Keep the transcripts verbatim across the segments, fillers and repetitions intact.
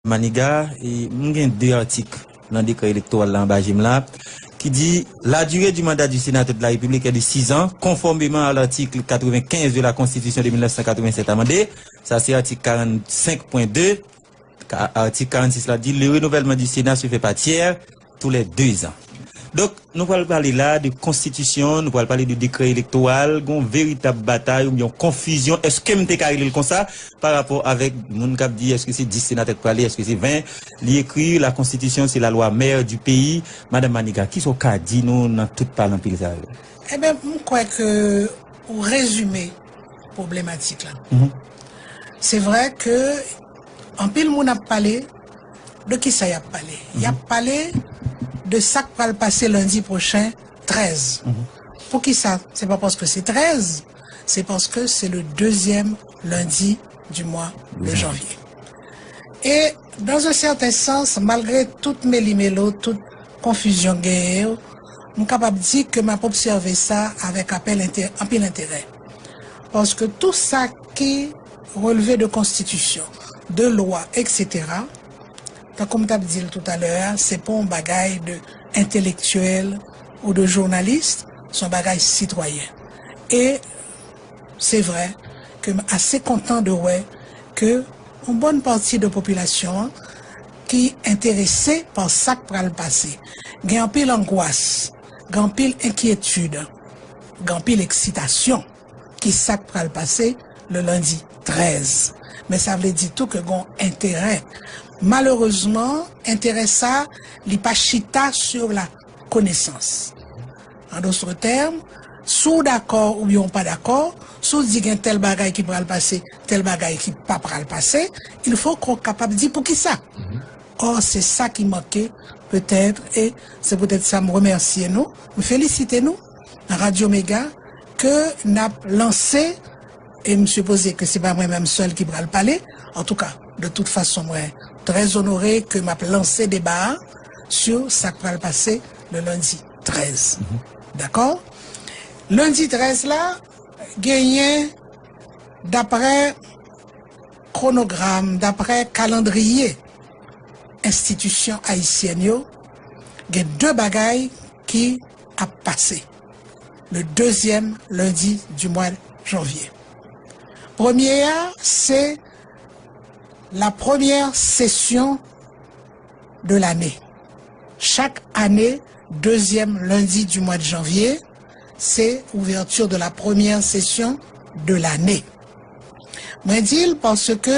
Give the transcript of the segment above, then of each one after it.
Maniga, e m gen de atik nan dekrè elektoral la anba je m la, ki di: La durée du mandat du sénateur de la République est de six ans, conformément à l'article quatre-vingt-quinze de la Constitution de mille neuf cent quatre-vingt-sept amendée. Sa se atik karannsenk pwen de. Ka- Atik karannsis la di: Le renouvellement du Sénat se fait par tiers tous les deux ans. Donk, nou pral pale la de konstitisyon, nou pral pale de dekrè elektoral, gon veritab batay oubyen yon konfizyon, èske m te ka rele l konsa, pa rapò avèk moun k ap di èske se dis senatè k prale, èske se ven, li ekri: La constitution, c'est la loi mère du pays. Madanm Maniga, kisa w ka di nou nan tout pale anpil sa yo? Eben, m kwè ke ou rezime pwoblematik la. Se vre ke anpil moun ap pale, de kisa y ap pale? Y ap pale de sa k pral pase lendi pwochen, trèz. Poukisa? Se pa paske se trèz, se paske se le deuxième lundi du mois de janvier. E dans un certain sens, malgre tout melimelo, tout konfizyon genyen yo, m kapab di ke m ap obsève sa avèk apèl ente- anpil enterè. Paske tou sa ki relve de konstitisyon, de lwa, et cetera, tankou m t ap di l toutalè a, se pa yon bagay de entelektyèl ou de jounalis, se yon bagay sitwayen. E se vre ke m ase kontan de wè ke yon bòn pati de popilasyon an ki enterese pa sa k pral pase. Gen anpil angwas, gen anpil enkyetid, gen anpil eksitasyon ki sa k pral pase le lendi trèz. Men sa vle di tou ke gon enterè. Malerezman, enterè sa, li pa chita sur la konesans. An dòt tèm, si w dakò oubyen w pa dakò, si w di gen tèl bagay ki pral pase, tèl bagay ki pa pral pase, il faut qu'on kapab di poukisa. Or, se sa ki manke, petèt, e se petèt sa m remèsye nou, m felisite nou, Radyo Mega, ke n ap lanse, e m sipoze ke se pa mwen menm sèl ki pral pale, antouka, de tout fason, mwen trè onore ke m ap lanse deba a sou sa k pral pase le lendi trèz. Dakò? Lendi trèz la, genyen, daprè kwonogram, daprè kalandriye enstitisyon ayisyèn yo, gen de bagay ki ap pase le deuxième lundi du mois de janvier. Premye a, se la première session de l'année. Chaque année, deuxième lundi du mois de janvier, c'est ouverture de la première session de l'année. Mwen di l paske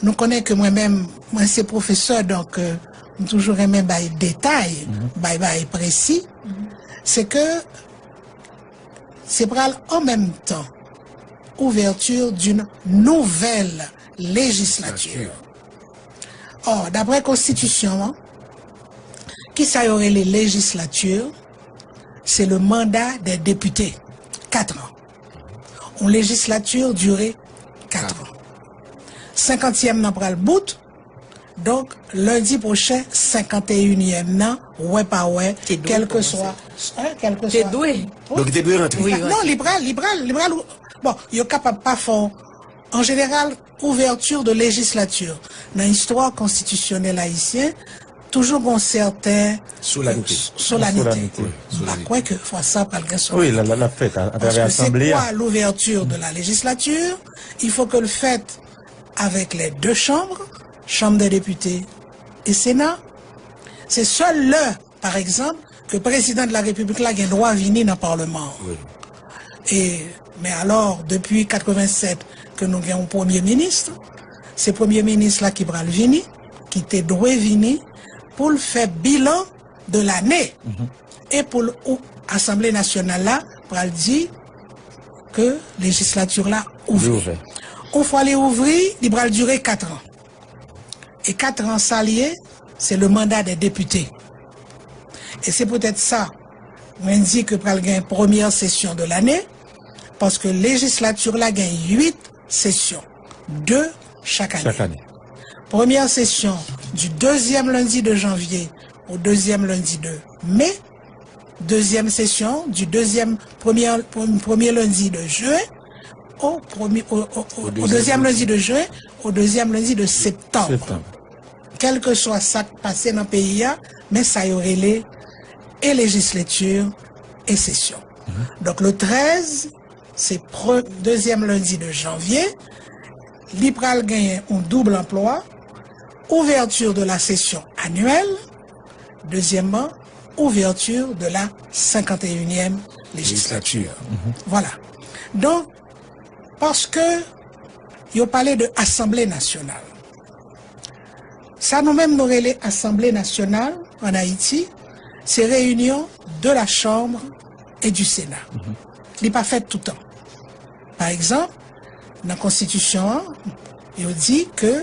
nou konnen ke mwen menm, mwen se pwofesè, donk, euh, m toujou renmen bay detay, bay, bay presi. Se ke se pral an menm tan ouverture d'une nouvelle législature. Or, daprè konstitisyon an, kisa yo rele lejislati? Se le mandat des députés. Quatre ans. Yon lejislati dire quatre ans. Senkantyèm nan pral bout. Donk, lendi pwochen, senkanteyinyèm nan, wè pa wè, kèlkeswa, kèlkeswa. Te dwe. Donk, li te dwe rantre. Non, li pral, li pral, li pral, bon, yo kapab pa fè, an jeneral, ouverture de lejislati. Nan istwa konstitisyonèl ayisyen, toujou gon sèten solanite. M pa kwè ke fwa sa pral gen solanite. Wi, la, la, l ap fèt atravè asanble a. Paske se kwa l'ouverture de la législature, il faut que l fèt avec les deux chambres, Chambre des députés et Sénat. Se sèl lè, pa egzanp, ke prezidan de la repiblik la gen dwa vini nan palman an. E, men alò, depi katrevennsèt ke nou gen yon premye minis, se premye minis la ki pral vini, ki te dwe vini, pou l fè bilan de lane. E pou l, ou, Asanble nasyonal la pral di ke lejislati la ouvri. Yon fwa li ouvri, li pral dire kat an. E kat an sa l ye, se le mandat des députés. E se poutèt sa, mwen di ke pral gen premyè sesyon de lane, paske lejislati la gen uit sesyon, de chak ane. Premyè sesyon du deuxième lundi de janvier au deuxième lundi de mai, deuxième session du deuxième, premier, premier lundi de juin au, premier, au, au, au, au deuxième lundi de juin au deuxième lundi de septembre. Septembre. Kèlkeswa sa k pase nan peyi a, men sa yo rele e lejislati e sesyon. Donk, le treize, se pre-, deuxième lundi de janvier, li pral genyen yon double emploi, ouverture de la session annuelle, deuxièmement, ouverture de la cinquante et unième législature. Voilà. Donk, paske yo pale de Asanble Nasyonal. Sa nou menm nou rele Asanble Nasyonal ann Ayiti, se reyinyon de la Chambre et du Sénat. Li pa fèt toutan. Pa egzanp, nan konstitisyon an, yo di ke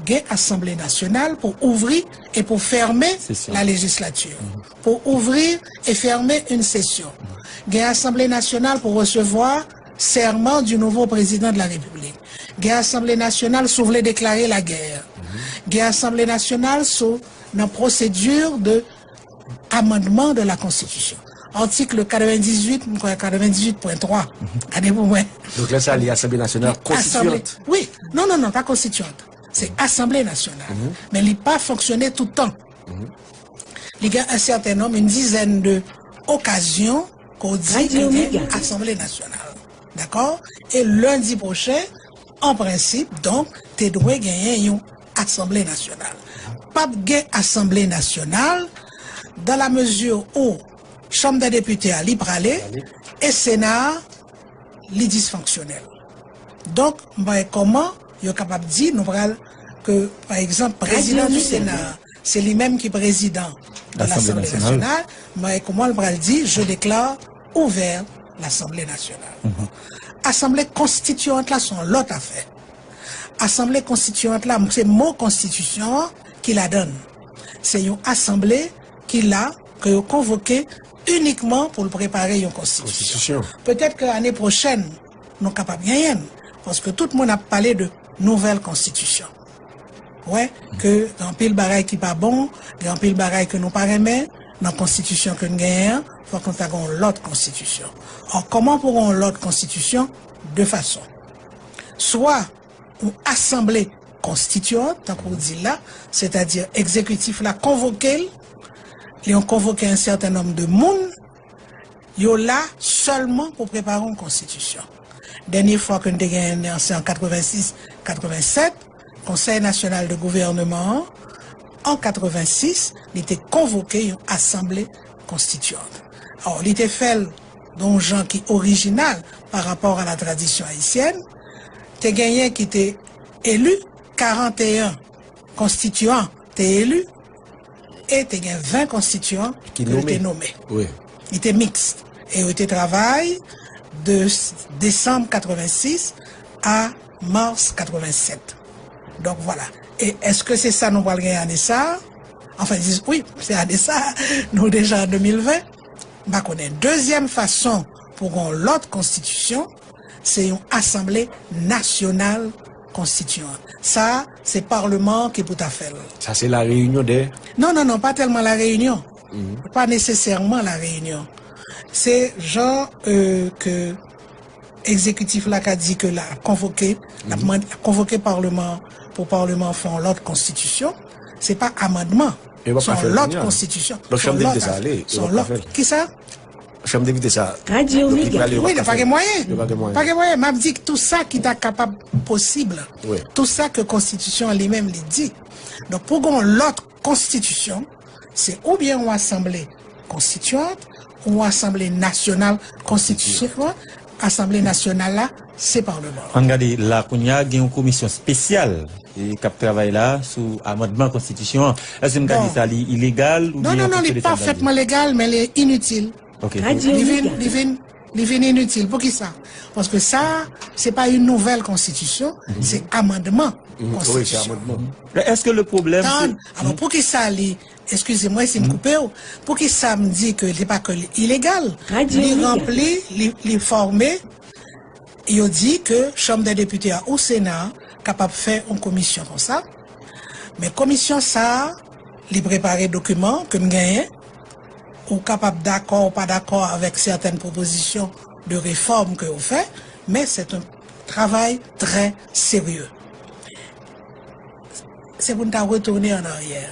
gen Asanble Nasyonal pou ouvri e pou fèmen la lejislati. Pou ouvrir et fermer une session. Gen Asanble Nasyonal pou resevwa sèman du nouveau président de la République. Gen Asanble Nasyonal si w vle deklare lagè. Gen Asanble Nasyonal sou nan pwosedi de amendement de la Constitution. Atik katrevendizwit, m kwè katrevendizwit pwen twa. Gade pou mwen. Donk lè sa li Asanble Nasyonal konstitiyant. Wi. Non, non, non, pa konstitiyant. Se Asanble Nasyonal. Men li pa fonksyone tout tan. Li gen un certain nombre, une dizaine de okazyon ke w di ke gen Asanble Nasyonal. Dakò? E lendi pwochen, an prensip, donk, te dwe genyen yon Asanble Nasyonal. P ap gen Asanble Nasyonal dans la mesure où Chanm dè Depite a, li prale, e Sena a, li disfonksyonèl. Donk, m pa wè kòman yo kapab di nou pral, ke, pa egzanp, prezidan du Sena, se li menm ki prezidan de Lasanble Nasyonal, m pa wè kòman l pral di, je déclare ouvert l'Assemblée nationale. Asanble konstitiyant la, se yon lòt afè. Asanble konstitiyant la, se mo konstitisyon an ki ladan l. Se yon asanble ki la, ke yo konvoke inikman pou l prepare yon konstitisyon. Petèt ke ane pwochèn, nou kapab genyen l, paske tout moun ap pale de nouvèl konstitisyon. Ou wè, ke gen anpil bagay ki pa bon, gen anpil bagay ke nou pa renmen nan konstitisyon ke n genyen an, fòk nou ta gen yon lòt konstitisyon. Ò, kòman pou gen yon lòt konstitisyon? De fason. Swa yon asanble konstitiyant, tankou w di l la, sètadi egzekitif la konvoke l, li konvoke un certain nombre de moun, yo la sèlman pou prepare yon konstitisyon. Dènye fwa ke n te genyen l, se an katrevensis, katrevensèt, Konsèy Nasyonal de Gouvènman an, an katrevensis, li te konvoke yon asanble konstitiyant. Alò, li te fè l nan yon jan ki orijinal pa rapò a la tradisyon ayisyèn. Te genyen ki te eli, karanteyen konstitiyan te eli, e te gen ven konstitiyan ke yo te nonmen. Li te miks. E yo te travay de s-, desanm katrevensis a mas katrevensèt. Donk, vwala. E èske se sa nou pral gen ane sa a? Anfen, dis-, wi, se ane sa a. Nou deja an de mil ven. M pa konnen. Dezyèm fason pou gen yon lòt konstitisyon, se yon asanble nasyonal konstitiyant. Sa a, se palman an ki pou ta fè l. Sa se La Réunion de... Non, non, non, pa tèlman La Réunion. Pa nesesèman La Réunion. Se jan, euh, ke egzekitif la ka di ke l ap konvoke, l ap mande, l ap konvoke palman an pou palman an fè yon lòt konstitisyon. Se pa amandman. Se yon lòt konstitisyon. Donk, chanm depite sa ale, yo p ap ka fè l. Kisa? Chanm depite sa. Wi, yo pa gen mwayen. Pa gen mwayen. M ap di tou sa ki ta kapab posib. Tou sa ke konstitisyon an li menm li di. Donk, pou gen yon lòt konstitisyon, se oubyen yon asanble konstitiyant, yon asanble nasyonal konstitiyant, asanble nasyonal la, se palman an. Ann gade la kounye a, gen yon komisyon espesyal, e, k ap travay la sou amandman konstitisyon an. Èske n ka di sa li ilegal oubyen... Non, non, non, li pafètman legal, men li initil. Li vin, li vin, li vin initil. Poukisa? Paske sa, se pa yon nouvèl konstitisyon, se amandman konstitisyon. Èske le pwoblèm se... Alò, poukisa li Eskize mwen si m koupe w. Poukisa m di ke li pa ke li ilegal? Li ranpli, li, li fòme, yo di ke Chanm dè Depite a ou Sena a kapab fè yon komisyon konsa. Men komisyon sa a, li prepare dokiman ke m genyen. Ou kapab dakò ou pa dakò avèk sètèn pwopozisyon de refòm ke yo fè, men se yon travay trè serye. Se pou n ta retounen an aryè.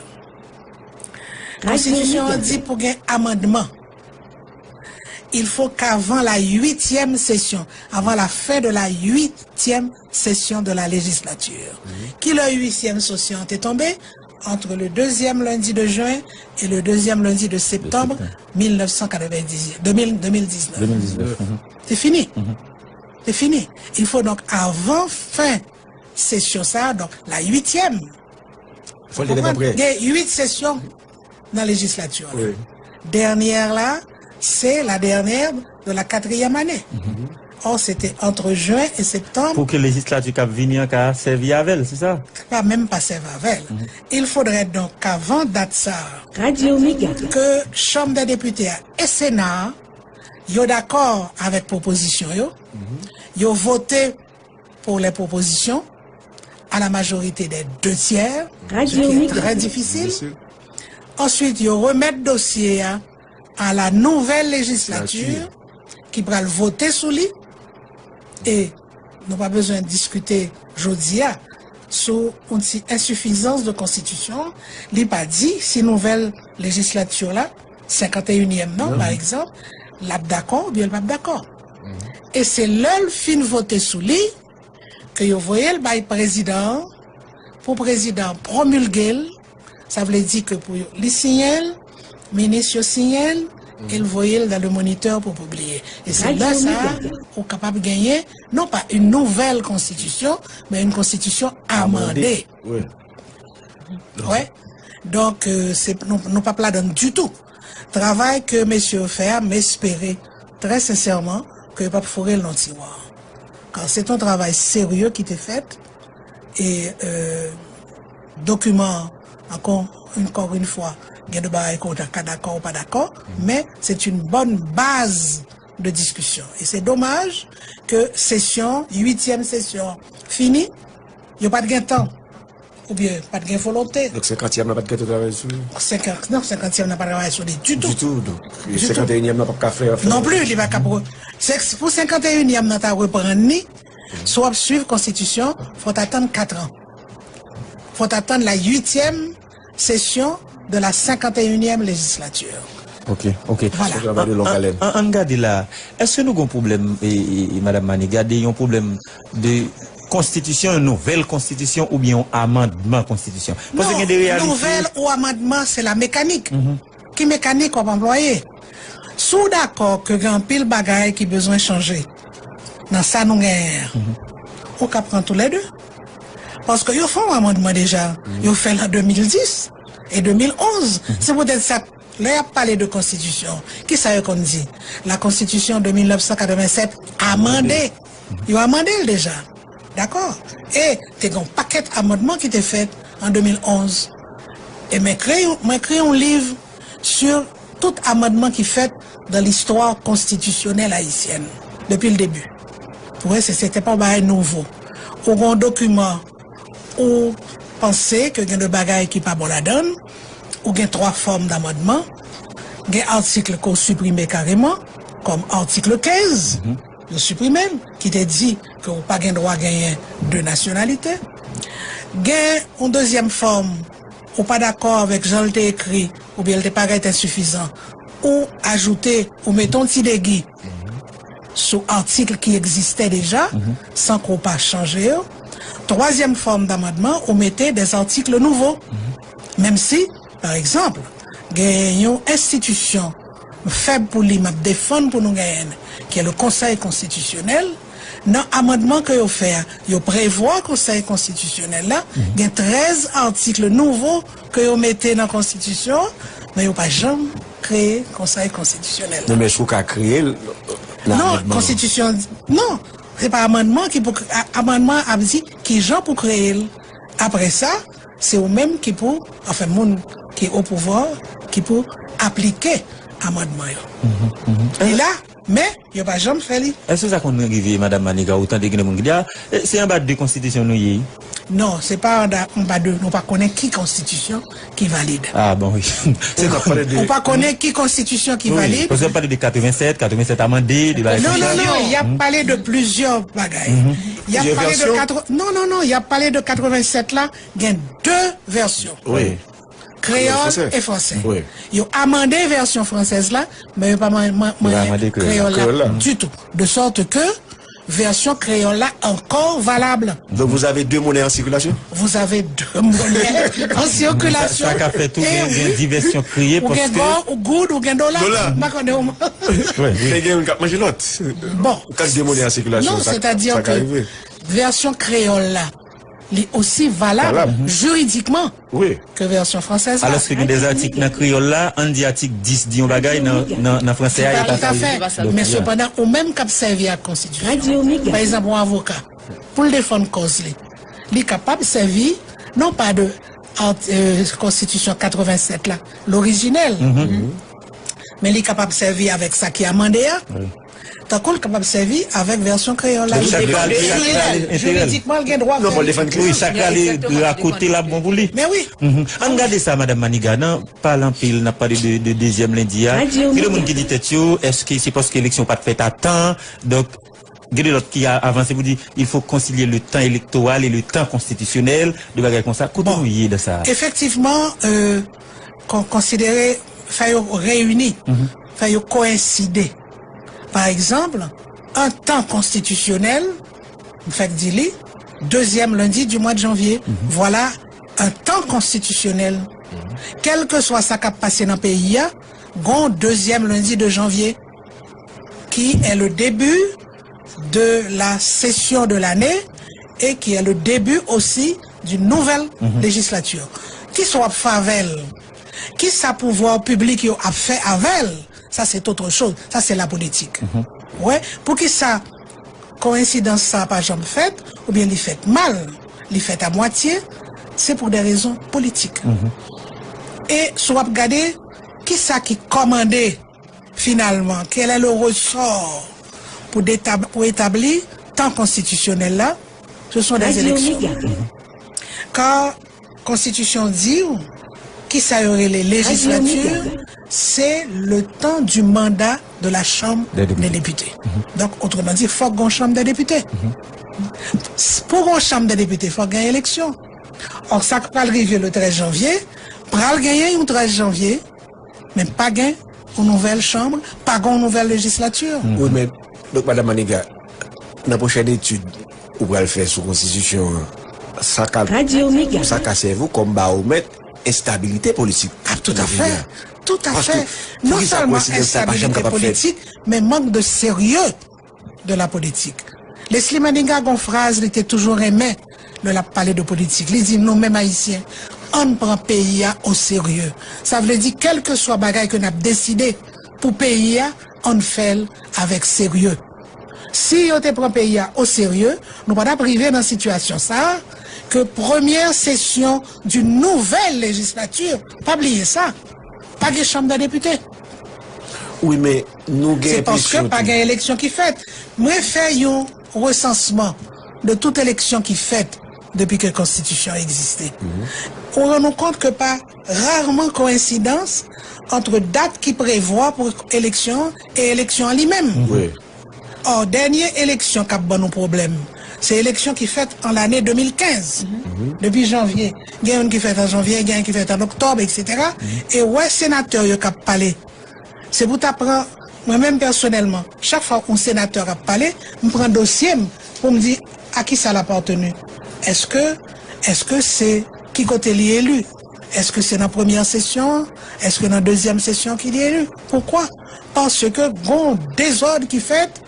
Konstitisyon an di pou gen amandman. Il faut qu'avant la huitième session, avant la fin de la huitième session de la législature. Ki lè huitième session te tonbe? Entre le deuxième lundi de juin et le deuxième lundi de septembre mille neuf cent quatre-vingt-dix, deux mille, deux mille dix-neuf. Te fini. Te fini. Il faut donc, avant fin session sa, donc la huitième. Fò l te gentan prè. Gen huit session nan lejislati a. Dènyè la, se la dènyè de la katriyèm ane. Or, se te entre juin et septembre. Pou ke lejislati k ap vini an ka sèvi avè l, se sa? Pa menm pa sèvi avè l. Il faudrait donc qu'avant date sa, Radio Mega. Que Chanm dè Depite a e Sena a, yo dakò avèk pwopozisyon yo, yo vote pour les propositions à la majorité des deux tiers, ce qui est très difficile. Ensuite, yo remèt dosye a à la nouvelle législature ki pral vote sou li. E nou pa bezwen diskite jodi a sou yon ti ensifizans de konstitisyon. Li pa di si nouvèl lejislati la, senkanteyinyèm nan, pa egzanp, l ap dakò oubyen l p ap dakò. E se lè l fin vote sou li ke yo voye l bay prezidan an, pou prezidan an pwomilge l, sa vle di ke pou yo, li siyen l, minis yo siyen l, e l voye l dans le Moniteur pou pibliye. E se lè sa a, ou kapab genyen, non pa une nouvelle constitution, mais une constitution amendée. Wi. Donk, euh, se, nou, nou p ap ladan ditou. Travay ke mesye yo fè a, m espere, trè sensèman, ke yo p ap foure l nan tiwa. Kar se t yon travay serye ki te fèt, e, euh, dokiman an, ankò, ankò yon fwa, gen de bagay ke w ta ka dakò ou pa dakò, men se t yon bòn baz de diskisyon. E se domaj ke sesyon, uityèm sesyon fini, yo pa t gen tan, oubyen pa t gen volonte. Donk, senkantyèm nan pa t gen tan travay sou li? Senkant, non, senkantyèm nan pa travay sou li ditou. Ditou, donk, senkanteyinyèm nan p ap ka fè, fè. Non pli, li pa ka pou, se, pou senkanteyinyèm nan ta reprann li, si w ap swiv konstitisyon, fò w t atann kat an. Fò w t atann la uityèm session de la cinquante et unième législature. Ok, ok. Voilà. An, an, an gade la, èske nou gon pwoblèm, e, e, e, Madanm Mani, gade yon pwoblèm de konstitisyon, yon nouvèl konstitisyon oubyen yon amandman konstitisyon? Paske gen de reyalite. Non, nouvèl ou amandman, se la mekanik. Ki mekanik w ap anplwaye? Si w dakò ke gen anpil bagay ki bezwen chanje nan sa nou genyen an, ou ka pran toulède. Paske yo fè yon amandman deja. Yo fè l an de mil dis e de mil onz. Se poutèt sa, lè y ap pale de konstitisyon, kisa yo konn di? La Constitution de mil nèf san katrevennsèt amande. Yo amande l deja. Dakò? E te gen yon pakèt amandman ki te fèt an de mil onz. E mwen ekri, mwen ekri yon liv sur tout amandman ki fèt dans l'histoire constitutionnelle haïtienne, depuis le début. Ou wè, se, se te pa yon bagay nouvo. Ou gen yon dokiman, ou panse ke gen de bagay ki pa bon ladan l, ou gen twa fòm damandman. Gen atik ke w siprime kareman, kòm atik kenz, yo siprime l, ki te di ke w pa gen dwa genyen de nasyonalite. Gen yon dezyèm fòm, ou pa dakò avèk jan l te ekri, oubyen l te parèt ensifizan, ou ajoute, ou mete yon ti degi sou atik ki egziste deja, san ke w pa chanje yo. Twazyèm fòm damandman, ou mete des articles nouveaux. Menm si, pa egzanp, gen yon enstitisyon m fèb pou li, m ap defann pou nou genyen l, ki le Conseil constitutionnel, nan amandman ke yo fè a, yo prevwa Konsèy Konstitisyonèl la, gen trèz atik nouvo ke yo mete nan konstitisyon an, men yo pa janm kreye Konsèy Konstitisyonèl la. Non, men èske w ka kreye l nan Non, amandman? konstitisyon, non, se pa amandman ki pou, a- amandman ap di kijan pou kreye l. Apre sa, se ou menm ki pou, anfen, moun ki o pouvwa, ki pou aplike amandman yo. Li la, men yo pa janm fè li. Èske sa konn rive, Madanm Maniga, ou tande gen de moun ki di, a, e, se anba de konstitisyon nou ye? Non, se pa anba, anba de, nou pa konnen ki konstitisyon ki valid. Ah, bon, wi. Se Ou pa konnen ki konstitisyon ki valid. Paske w ap pale de katrevennsèt, katrevennsèt amande, de bagay Non, konsa. non, non, y ap pale de plizyè bagay. Y ap pale de katr- non, non, non, y ap pale de katrevennsèt la, gen de vèsyon. Wi. Kreyòl e fransè. Wi. Yo amande vèsyon fransèz la, men yo pa man- man- manyen kreyòl la ditou. De sorte que version créole là encore valable. Donc vous avez deux monnaies en circulation? Vous avez deux monnaies en circulation. Sa ka fè tou gen, gen divèsyon kriye paske ou gen goud, ou gen dola. Dola. M pa konnen. Wi, wi. Men gen youn k ap manje lòt. Bon. Ou ka de monnaies en circulation. Non, c'est-à-dire que version créole là, li osi valab jiridikman ke vèsyon fransèz la. Alòske gen de atik nan kreyòl la, ann di atik dis di yon bagay, nan, nan, nan fransè a, e pa sa. Men sepandan, ou menm k ap sèvi ak konstitisyon, pa egzanp, yon avoka, pou l defann kòz li, li kapab sèvi non pa de art- euh, konstitisyon katrevennsèt la, lorijinèl, men li kapab sèvi avèk sa ki amande a. Tankou l kapab sèvi avèk vèsyon kreyòl la. Jiridikman, l gen dwa fè li. Wi, sa k ale rakote l ap bon pou li. Men wi. Ann gade sa, Madanm Maniga, nan pale anpil, n ap pale de, de dezyèm lendi a. Gen de moun ki di tèt yo, èske se paske eleksyon pa t fèt a tan? Donk, gen de lòt ki a- avanse pou di, il faut concilier le temps électoral et le temps constitutionnel, de bagay konsa. Kote nou ye nan sa? Efektivman, euh, kon- konsidere, fè yo reyini, fè yo koyenside. Pa egzanp, an tan konstitisyonèl, m fèk di li, dezyèm lendi di mwa de janvye. Vwala, an tan konstitisyonèl. Kèlkeswa sa k ap pase nan peyi a, gon dezyèm lendi de janvye, qui est le début de la session de l'année et qui est le début aussi d'une nouvelle législature. Kisa w ap fè avè l? Kisa pouvwa piblik yo ap fè avè l? Sa se otre choz. Sa se la politik. Wè, poukisa koyensidans sa pa janm fèt, oubyen li fèt mal, li fèt a mwatye, se pou de rezon politik. E si w ap gade, kisa ki kòmande finalman, quel est le ressort pour, pour établir tan konstitisyonèl la? Ce sont des élections. Car konstitisyon di w, kisa yo rele lejislati, c'est le temps du mandat de la Chambre des députés. Donk, otreman di, fòk gon Chanm dè Depite. Pou gon Chanm dè Depite, fòk gen eleksyon. Or, sa k pral rive le trèz janvye, pral genyen yon trèz janvye, men pa gen yon nouvèl chanm, pa gen yon nouvèl lejislati. Wi, men, donk, Madanm Maniga, nan pwochèn etid ou pral fè sou konstitisyon an, sa ka, sa ka sèvi w kòm bawomèt enstabilite politik. Ah, tout à fait. Tout à fait. Non sèlman enstabilite politik, men mank de serye de la politik. Leslie Maniga gon fraz li te toujou renmen lè l ap pale de politik. Li di, nou menm Ayisyen, ann pran peyi a o serye. Sa vle di, kèlkeswa bagay ke n ap deside pou peyi a, ann fè l avèk serye. Si yo te pran peyi a o serye, nou pa t ap rive nan sitiyasyon sa a, ke premyè sesyon d'une nouvelle législature, pa bliye sa, pa gen Chanm dè Depite. Wi, men nou gen enpresyon tou. Se paske pa gen eleksyon ki fèt. Mwen fè yon resansman de tout eleksyon ki fèt depi ke konstitisyon egziste. Ou rann ou kont ke pa rarman koyensidans ant dat ki prevwa pou eleksyon an e eleksyon an li menm. Wi. Or, dènye eleksyon k ap ban nou pwoblèm, se eleksyon ki fèt an lane de mil kenz. Depi janvye. Gen youn ki fèt an janvye, gen youn ki fèt an oktòb, etsetera. E w wè senatè yo k ap pale. Se pou ta pran, mwen menm pèsonèlman, chak fwa yon senatè ap pale, m pran dosye m pou m di a kisa l apateni. Èske, èske se ki kote li eli? Èske se nan premyè sesyon an? Èske nan dezyèm sesyon ki li eli? Poukwa? Paske gon dezòd ki fèt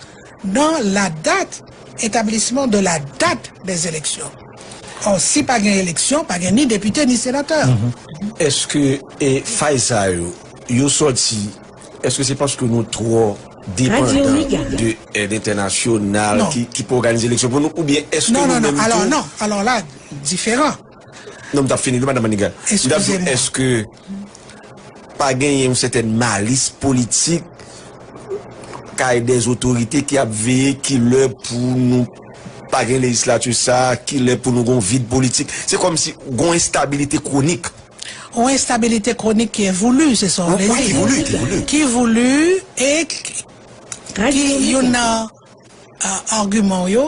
dans la date, établissement de la date des élections. Or, si pa gen eleksyon, pa gen ni depite ni senatè. Èske, e, fay sa yo, yo sòti, èske se paske nou twò depandan de èd entènasyonal ki, ki pou òganize eleksyon pou nou, oubyen èske nou menm tou? Non, non, non, alò, non, alò la, diferan. Non, m t ap fini tou, Madanm Maniga. M t ap di, èske pa genyen yon sètèn malis politik kay dè otorite ki ap veye ki lè pou nou pa gen lejislati sa, ki lè pou nou gon vid politik? Se kòmsi gon enstabilite kwonik. Yon enstabilite kwonik ki voulu, se sa w vle di? Wi, ki voulu, ki voulu. Ki voulu e ki, ki youn nan a, agiman w yo,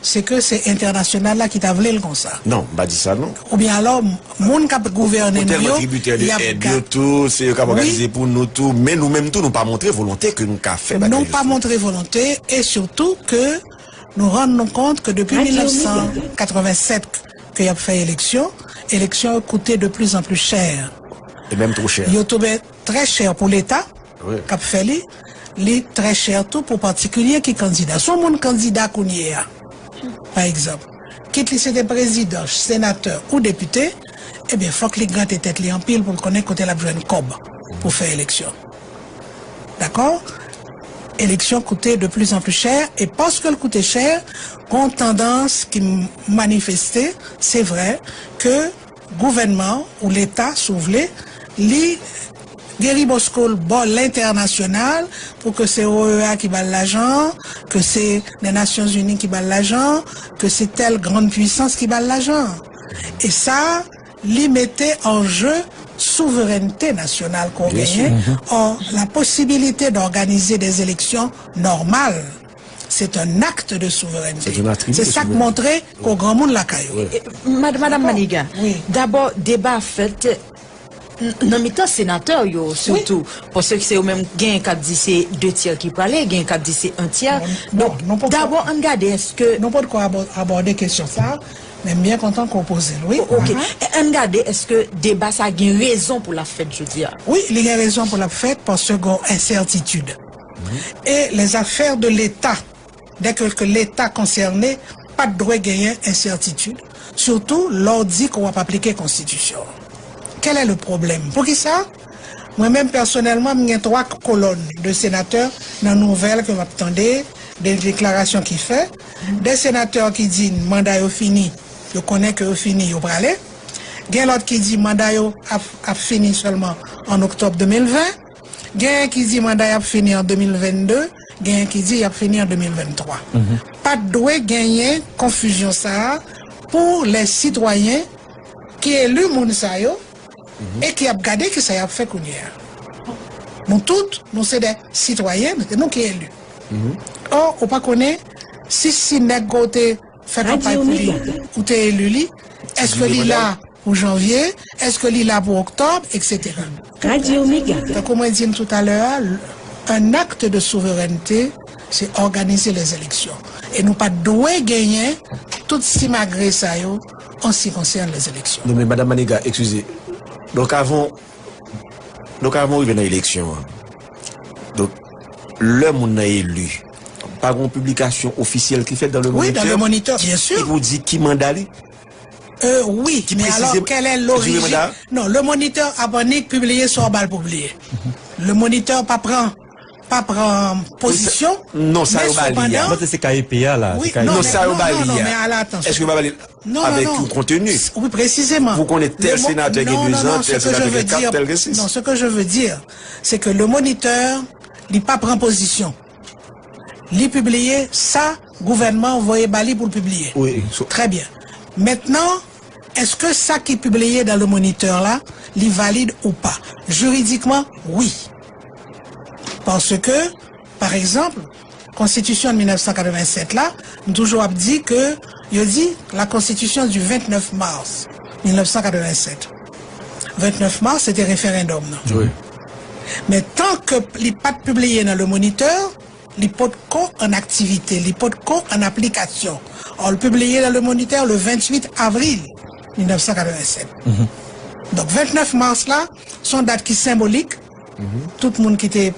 se ke se entènasyonal la ki ta vle l konsa. Non, m pa di sa non. Oubyen alò, moun k ap gouvène nou yo, y ap ga. Tou, se yo k ap òganize pou nou tou, men nou menm tou, nou pa montre volonte ke nou ka fè bagay. Nou pa montre volonte, e sitou ke nou rann nou kont ke depi mil nèf san katrevennsèt ke y ap fè eleksyon, eleksyon yo koute de plus en plus chè. E menm twò chè. Yo touve trè chè pou Leta k ap fè li, li trè chè tou pou patikilye ki kandida. Si yon moun kandida kounye a, pa egzanp, kit li se te prezidan, senatè ou depite, ebyen, fòk li grate tèt li anpil pou l konnen kote l ap jwenn kòb pou fè eleksyon. Dakò? Eleksyon koute de plus en plus chè, e paske l koute chè, gon tandans ki manifeste, se vrè, ke gouvènman ou Leta, si w vle, li gen ribosko l bò lentènasyonal pou ke se O E A ki ba l lajan, ke se Nasyonzini ki ba l lajan, ke se tèl grann pwisans ki ba l lajan. E sa, li mete an je souverènte nasyonal ke w genyen, or la possibilité d'organiser des élections normales, c'est un acte de souveraineté. Se sa k montre ke w granmoun lakay ou. Madanm Maniga, dabò, deba fèt nan mitan senatè yo sitou, paske se yo menm, genyen k ap di se de tyè ki prale, genyen k ap di se en tyè. Donk dabò, ann gade èske. Nou potko abòde kesyon sa, men m byen kontan ke w poze l, wi. Oke. Ann gade èske deba sa gen rezon pou l ap fèt jodi a. Wi, li gen rezon pou l ap fèt paske gon ensètitid. E les affaires de l'État, dès que, que l'État concerné, pa t dwe genyen ensètitid, sitou lè w di ke w ap aplike konstitisyon an. Quel est le problème? Poukisa? Mwen menm pèsonèlman, m gen twa kolòn de senatè nan nouvèl ke m ap tande, de deklarasyon ki fè, de senatè ki di manda yo fini, yo konnen ke yo fini, yo prale. Gen lòt ki di manda yo ap, ap fini sèlman an oktòb de mil ven. Genyen ki di manda y ap fini an de mil vennde, genyen ki di y ap fini an de mil venntwa. Pa t dwe genyen konfizyon sa a pou lè sitwayen ki eli moun sa yo e ki ap gade kisa y ap fè kounye a. Nou tout, nou se de sitwayen, se nou ki eli. Or, ou pa konnen si, si nèg ke w te fè kanpay pou li, ou te eli li, èske li la pou janvye, èske li la pou oktòb, etsetera. Tankou mwen di n toutalè a, un acte de souveraineté, se òganize les élections. E nou pa t dwe genyen tout simagre sa yo en ce qui concerne les élections. Non, men Madanm Maniga, eskize. Donk, avan, donk, avan w rive nan eleksyon an, donk, lè moun nan eli, pa gen yon piblikasyon ofisyèl ki fèt dans le Moniteur? Wi, dans le Moniteur, bien sûr. Ki pou di ki manda li? Euh, wi, men alò, kèl è lorijin? Non, Le Moniteur ap annik pibliye sa w ba l pibliye. Le Moniteur pa pran, pa pran pozisyon. Non, sa yo ba li a. Mwen se se K E P a la. Non, sa yo ba li a. Èske yo pa ba li avèk yon konteni? Wi, presizeman. Pou konnen tèl senatè gen de zan, tèl senatè gen kat, tèl gen sis. Non, ce que je veux dire, c'est que Le Moniteur, li pa pran pozisyon. Li pibliye sa gouvènman an voye ba li pou l pibliye. Trè byen. Mentnan, èske sa ki pibliye dans Le Moniteur la, li valid ou pa? Jiridikman, wi. Paske, pa egzanp, konstitisyon de mil nèf san katrevennsèt la, m toujou ap di ke yo di la constitution du vingt-neuf mars mil nèf san katrevennsèt. Vennèf mas, se te referandòm nan. Men tan ke li pa t pibliye nan Le Moniteur, li potko an aktivite, li potko an aplikasyon. Or, l pibliye nan Le Moniteur le venntuit avril mil nèf san katrevennsèt. Donk, vennèf mas la, se yon dat ki senbolik. Tout moun ki te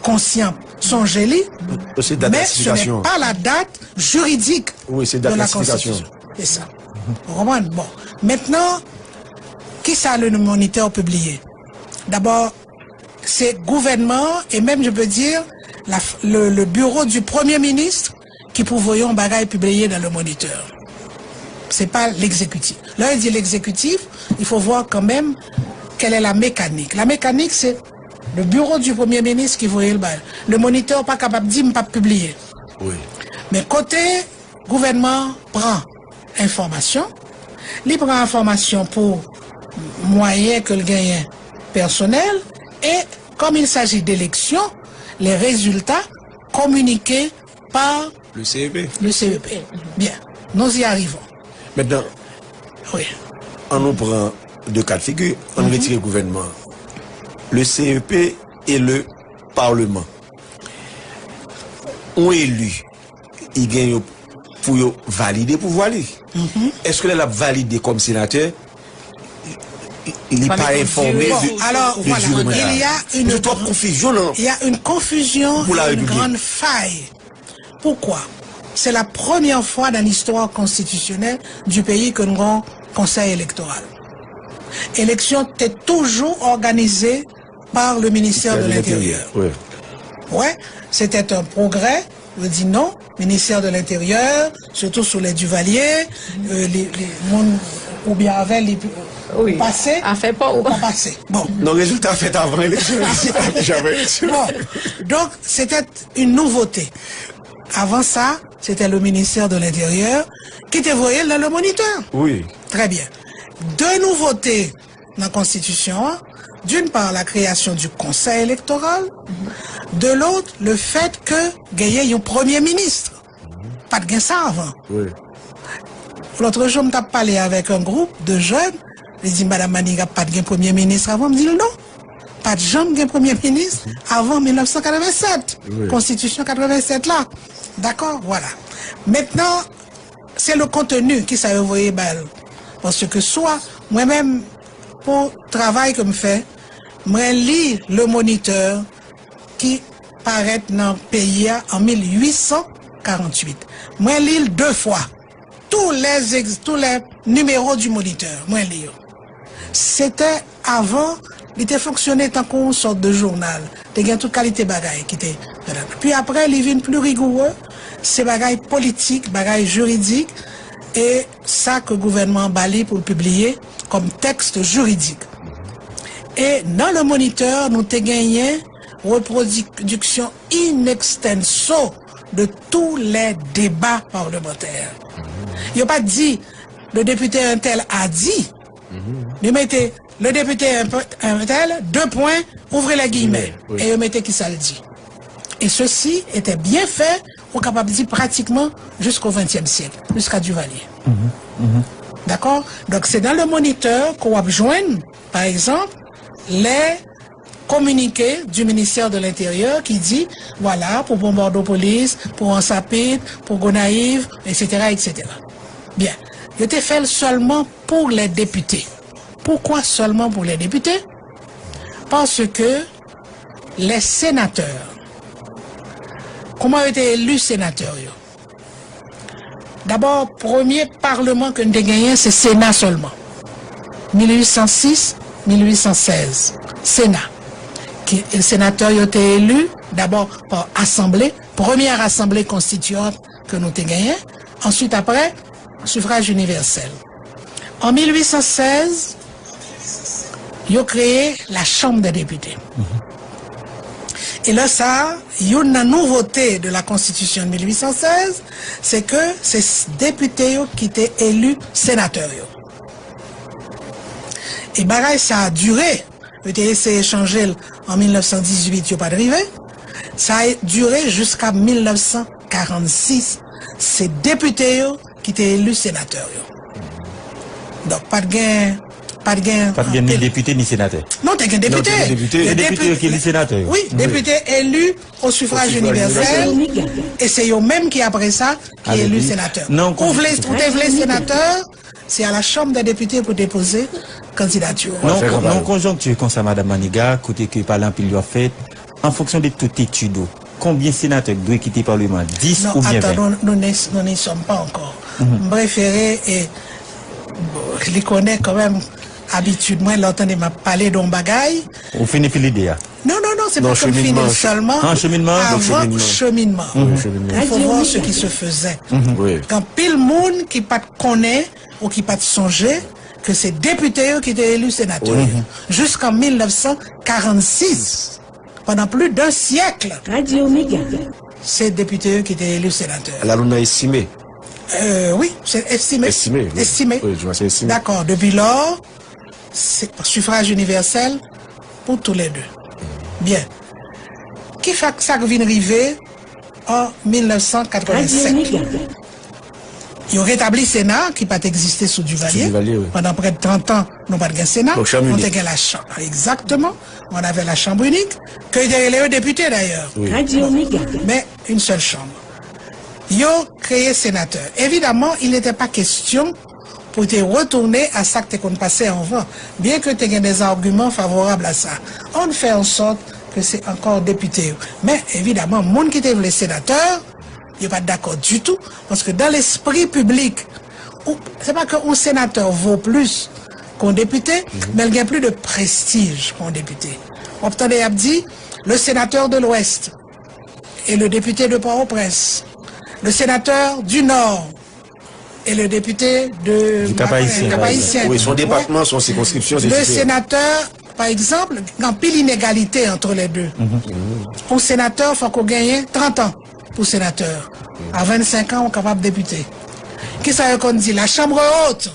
konsyan sonje li. Men se n'est pas la date juridique de la Constitution. Se sa. Ou konprann? Bon. Mentnan, kisa Le Moniteur pibliye? Dabò, se gouvènman an, e menm, je peux dire, la, le, le bureau du Premier ministre ki pou voye yon bagay pibliye dans Le Moniteur. Se pa l'exécutif. Lè yo di l'exécutif, il faut voir quand même quelle est la mécanique. La mécanique, c'est le bureau du Premier ministre ki voye l ba yo. Le Moniteur pa kapab di m p ap pibliye. Men kote gouvènman an pran enfòmasyon, li pran enfòmasyon pou mwayen ke l genyen pèsonèl, e comme il s'agit d'élections, les résultats communiqués par Le C E P. Le C E P. Bien. Nous y arrivons. Maintenant, oui, an nou pran de ka de figi, an nou retire gouvènman an. Le C E P e le Parlement. Yon eli, li gen yo pou yo valide pouvwa li. Èske lè l ap valide kòm senatè, li pa enfòme de, de durée mandat? Bon, alors, voilà, il y a une, il y a une confusion, une grande faille. Pourquoi? C'est la première fois dans l'histoire constitutionnelle du pays que nous avons conseil électoral. Eleksyon te toujou òganize par le ministère de l'Intérieur. Oui. Ouais, c'était un progrès. Yo di non, ministère de l'Intérieur, surtout sous les Duvalier, euh, les, les moun oubyen avè li, euh, pase, afè pa ou pa pase. Bon. Non, résultat fèt avant élection. Bon, donc c'était une nouveauté. Avant ça, c'était le ministère de l'Intérieur qui te voyait dans le Moniteur. Oui. Très bien. Deux nouveautés dans la Constitution, d'une part la création du Conseil électoral, de l'autre le fait que genyen yon premye minis. Pa t gen sa avan. Lòt jou, m t ap pale avèk yon gwoup de jèn, li di, Madam Maniga, pa t gen premye minis avan? M di l, non. Pa t janm gen premye minis avan mil nèf san katrevennsèt. Konstitisyon katrevennsèt la. Dakò? Vwala. Mentnan, se le konteni, kisa yo voye ba l. Paske swa, mwen menm, pou travay ke m fè, mwen li Le Moniteur ki parèt nan peyi a an mil uit san karanntuit. Mwen li l de fwa. Tous les ex-, tous les numéros du Moniteur, mwen li yo. Se te avan, li te fonksyone tankou yon sòt de jounal. Te gen tout kalite bagay ki te ladan. Pi apre, li vin pli rigoure, se bagay politik, bagay jiridik, e sa ke gouvènman an ba li pou l pibliye kòm tèks jiridik. E nan Le Moniteur, nou te genyen repwodiksyon in extenso de tous les débats parlementaires. Yo pa t di, le député un tel a dit, yo mete, le député un tel, deux points, ouvrez les guillemets, e yo mete kisa l di. Et ceci était bien fait, ou kapab di pratikman jusqu'au vingtième siècle, jusqu'à Duvalier. Dakò? Donk, se nan Le Moniteur ke w ap jwenn, pa egzanp, lè communiqué du ministère de l'Intérieur ki di, vwala, pou Bonbòdopolis, pou Ansapit, pou Gonayiv, etsetera, etsetera. Byen, yo te fè l sèlman pou lè depite. Poukwa sèlman pou lè depite? Paske lè senatè, kòman yo te eli senatè yo? Dabò, premye palman ke n te genyen, se Sena sèlman. Mil uit san sis, mil uit san sèz. Sena. Ki, e senatè yo te eli, dabò, pa asanble, premyè asanble konstitiyant ke nou te genyen. Answit, apre, sifraj inivèsèl. An mil uit san sèz, yo kreye la Chambre des députés. E lè sa a, youn nan nouvote de la Constitution de mil uit san sèz, se ke se s-, depite yo ki te eli senatè yo. E bagay sa a dire, yo te eseye chanje l an mil nèf san dizuit, yo pa t rive. Sa a dire jiska mil nèf san karannsis. Se depite yo ki te eli senatè yo. Donk, pa t gen, pa t gen, pa t gen ni depite ni senatè. Non, te gen depite. Non, te gen depite. Se depite yo ki eli senatè yo. Wi, depite eli au suffrage universel. E se yo menm ki, apre sa, ki eli senatè. Ou vle, ou te vle senatè, se a la Chanm dè Depite pou depoze kandidati w. Nan yon konjonkti konsa, Madanm Maniga, kote ke pale anpil yo ap fèt, an fonksyon de tout etid ou, konbyen senatè k dwe kite palman an? Dis oubyen ven? Non, attends, nous, nous n'y sommes pas encore. M prefere, e, bon, li konnen kanmenm abitid mwen, lè w tande m ap pale de yon bagay. Ou fini epi lide a? Non, non, non, se pa ke m fini l sèlman. An cheminman? Avan cheminman. Il faut voir ce qui se faisait. Gen anpil moun ki pa t konnen ou ki pa t sonje ke se depite yo ki te eli senatè yo. Jiskan mil nèf san karannsis, pandan plis de syèk, se depite yo ki te eli senatè. La luna estime. Euh, wi, se estime. Estime, wi. Estime. Wi, je vois, se estime. Dakò, depi lò, se sifraj inivèsèl pou toulède. Byen. Ki fè sa k vin rive an mil nèf san katrevennsèt. Yo retabli Sena ki pa t egziste sou Duvalier. Sou Duvalier, wi. Pandan prè de trant an, nou pa t gen Sena. Donk, chanm inik. Nou te gen lachanm. Egzakteman. On avait la chambre unique, ke yo te rele yo depite, dayè. Wi. Men, yon sèl chanm. Yo kreye senatè. Evidaman, il n'était pas question pou te retounen a sa k te konn pase anvan, byen ke te gen des arguments favorables à ça. On fè an sòt ke se ankò depite yo. Men, evidaman, moun ki te vle senatè, yo pa t dakò ditou, paske dans l'esprit public, ou, se pa ke yon senatè vo plis ke yon depite, men l gen plis de prestij ke yon depite. W ap tande y ap di, le sénateur de l'Ouest et le député de Port-au-Prince, le sénateur du Nord et le député de Cap-Haïtien. Cap-Haïtien. Wi, se yon depatman, se yon sikonskripsyon, se diferan. Le sénateur, par exemple, gen anpil inegalite entre les deux. Yon senatè, fòk ou genyen trant an pou senatè. A vennsenk an, ou kapab depite. Kisa yo konn di? La chambre haute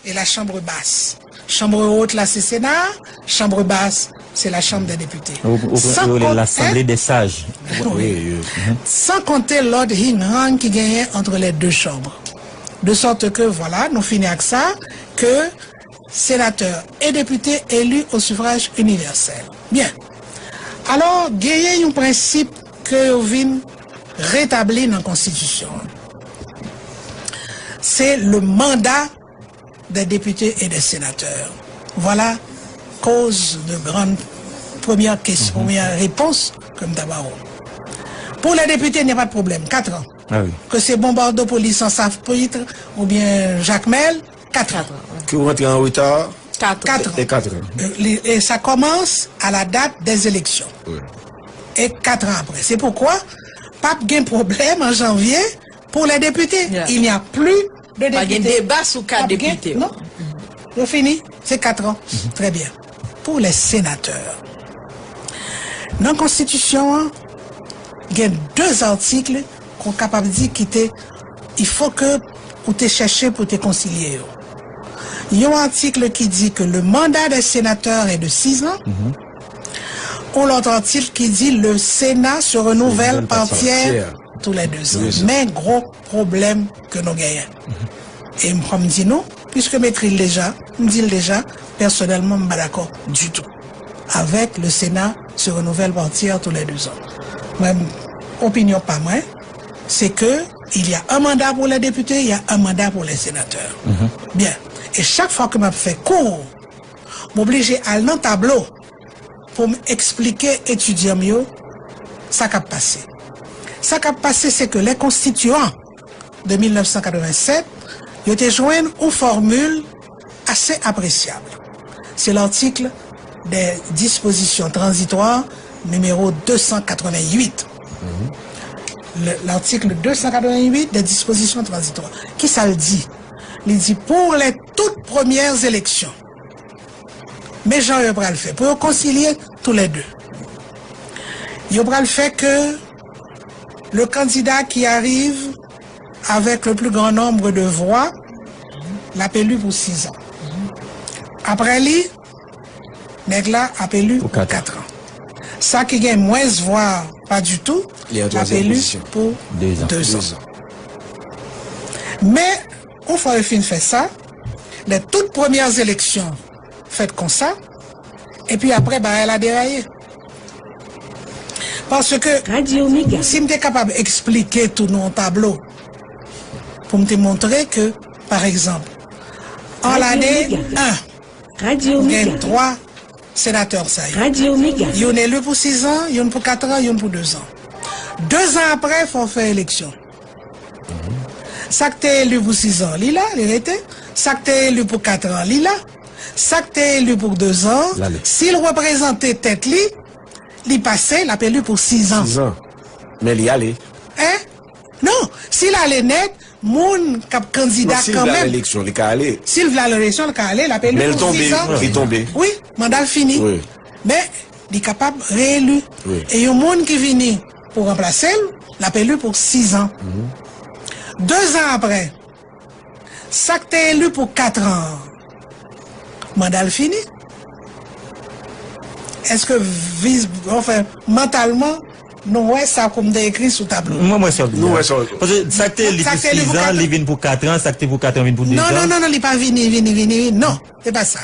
et la chambre basse. Chanm wot la, se Sena, chanm bas, se la Chanm dè Depite. Ou, ou, ou rele L'Assemblée des Sages. Wi, wi. San konte lòd hing-hang ki genyen entre les deux chambres. De sorte que, voilà, nou fini ak sa, ke senatè e depite eli o sifraj inivèsèl. Byen. Alò, genyen yon prensip ke yo vin retabli nan konstitisyon an. Se le mandat des députés et des sénateurs. Voilà cause de grande première question, première réponse ke m ta ba ou. Pour les députés, il n'y a pas de problème. Quatre ans. Ah oui. Ke se Bombardopolis, Sansafritre, oubyen Jakmèl, quatre ans. Quatre ans, wi. Ke w rantre an reta, quatre ans. Quatre ans. E quatre ans. Euh, li, e sa kòmanse à la date des élections. Wi. E quatre ans après. C'est pourquoi p ap gen pwoblèm an janvye pour les députés. Yeah. Il n'y a plus de députés. Pa gen deba sou ka depite. Non. Yo fini. Se quatre ans. Très bien. Pour les sénateurs, nan konstitisyon an, gen de atik ke w kapab di ki te, il faut que ou te chèche pou te konsilye yo. Yon atik ki di que le mandat des sénateurs est de six ans. Yon lòt atik ki di le Sénat se renouvelle par tiers tous les deux ans. Men gwo pwoblèm ke nou genyen. E m, kòm m di nou, puisque m ekri l deja, m di l deja, pèsonèlman, m pa dakò ditou avec le Sénat se renouvelle par tiers tous les deux ans. Mwen, opinyon pa mwen, se ke il y a un mandat pour les députés, il y a un mandat pour les sénateurs. Byen. E chak fwa ke m ap fè kou, m oblije al nan tablo pou m eksplike etidyan m yo sa k ap pase. Sa k ap pase, se ke les constituants de mil nèf san katrevennsèt, yo te jwenn yon fòmil ase apresyab. Se l'article des dispositions transitoires numéro deux cent quatre-vingt-huit. Le, l'article deux cent quatre-vingt-huit des dispositions transitoires. Kisa l di? Li di, pour les toutes premières élections, men jan yo pral fè pou yo konsilye tou lè de. Yo pral fè ke le candidat qui arrive avec le plus grand nombre de voix, l ap eli pou sis an. Apre li, nèg la ap eli pou kat an. Sa ki gen mwens vwa pa ditou, l ap eli pou de zan. Men, yon fwa yo fin fè sa, les toutes premières élections fèt konsa, epi apre bagay la deraye. Paske, si m te kapab eksplike tou nan yon tablo, pou m te montre ke, pa egzanp, an lane en, ou gen twa senatè sa yo. Youn eli pou sis an, youn pou kat an, youn pou de zan. De zan apre, fò w fè eleksyon. Sa k te eli pou sis an, li la, li rete. Sa k te eli pou kat an, li la. Sa k te eli pou de zan, si l reprezante tèt li, li pase, l ap eli pou sis an. Sis an. Men li ale. Hein? Non, si l ale nèt, moun k ap kandida kanmenm. Non, si l vle al eleksyon, li ka ale. Si l vle al eleksyon, li ka ale, l ap eli pou sis an. Men li tonbe, li tonbe. Wi, manda l fini. Wi. Men, li kapab reeli. Wi. E yon moun ki vini pou ranplase l, l ap eli pou sis an. De zan apre, sa k te eli pou kat an, manda l fini? Èske viz, anfen, mantalman, Nou wè sa kou m te ekri sou tablo. Mwen, mwen, sa w di Nou a. wè sa w- Paske sa k te eli pou Sa k te eli pou sis an, katran. li vin pou katran, sa k te pou katran vin pou Non, dezan. non, non, non, li pa vini, vini, vini, vini. Non, se pa sa.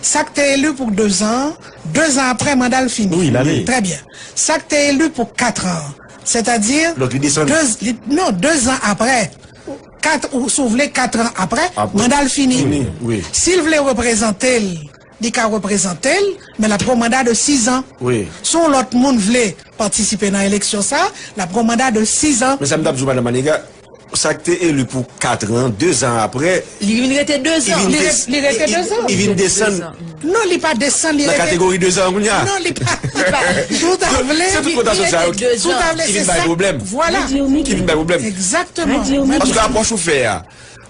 Sa k te eli pou dezan, dezan apre, manda l fini. Wi, l ale. Trè byen. Sa k te eli pou katran, sètadi, Donk, li desann. de, li, non, dezan apre, kat, ou, si w vle, katran apre, Apre. manda l fini. Fini, wi. Si l vle reprezante l, li ka reprezante l, men l ap gen yon manda de sizan. Wi. Si yon lòt moun vle patisipe nan eleksyon sa, l ap gen yon manda de sizan. Men sa m t ap di w, Madanm Maniga, sa k te eli pou katran, dezan apre, Li vin rete dezan. Li vin Li des- re- li rete li- dezan. li vin desann. Non, li pa desann, li Nan rete kategori dezan kounye a. Non, li pa, li pa. Si w ta vle, Se tout kotasyon sa yo ki, Li rete dezan. ki vin bay pwoblèm. Vwala. Ki vin bay pwoblèm. Egzakteman. Paske apwòch ou fè a,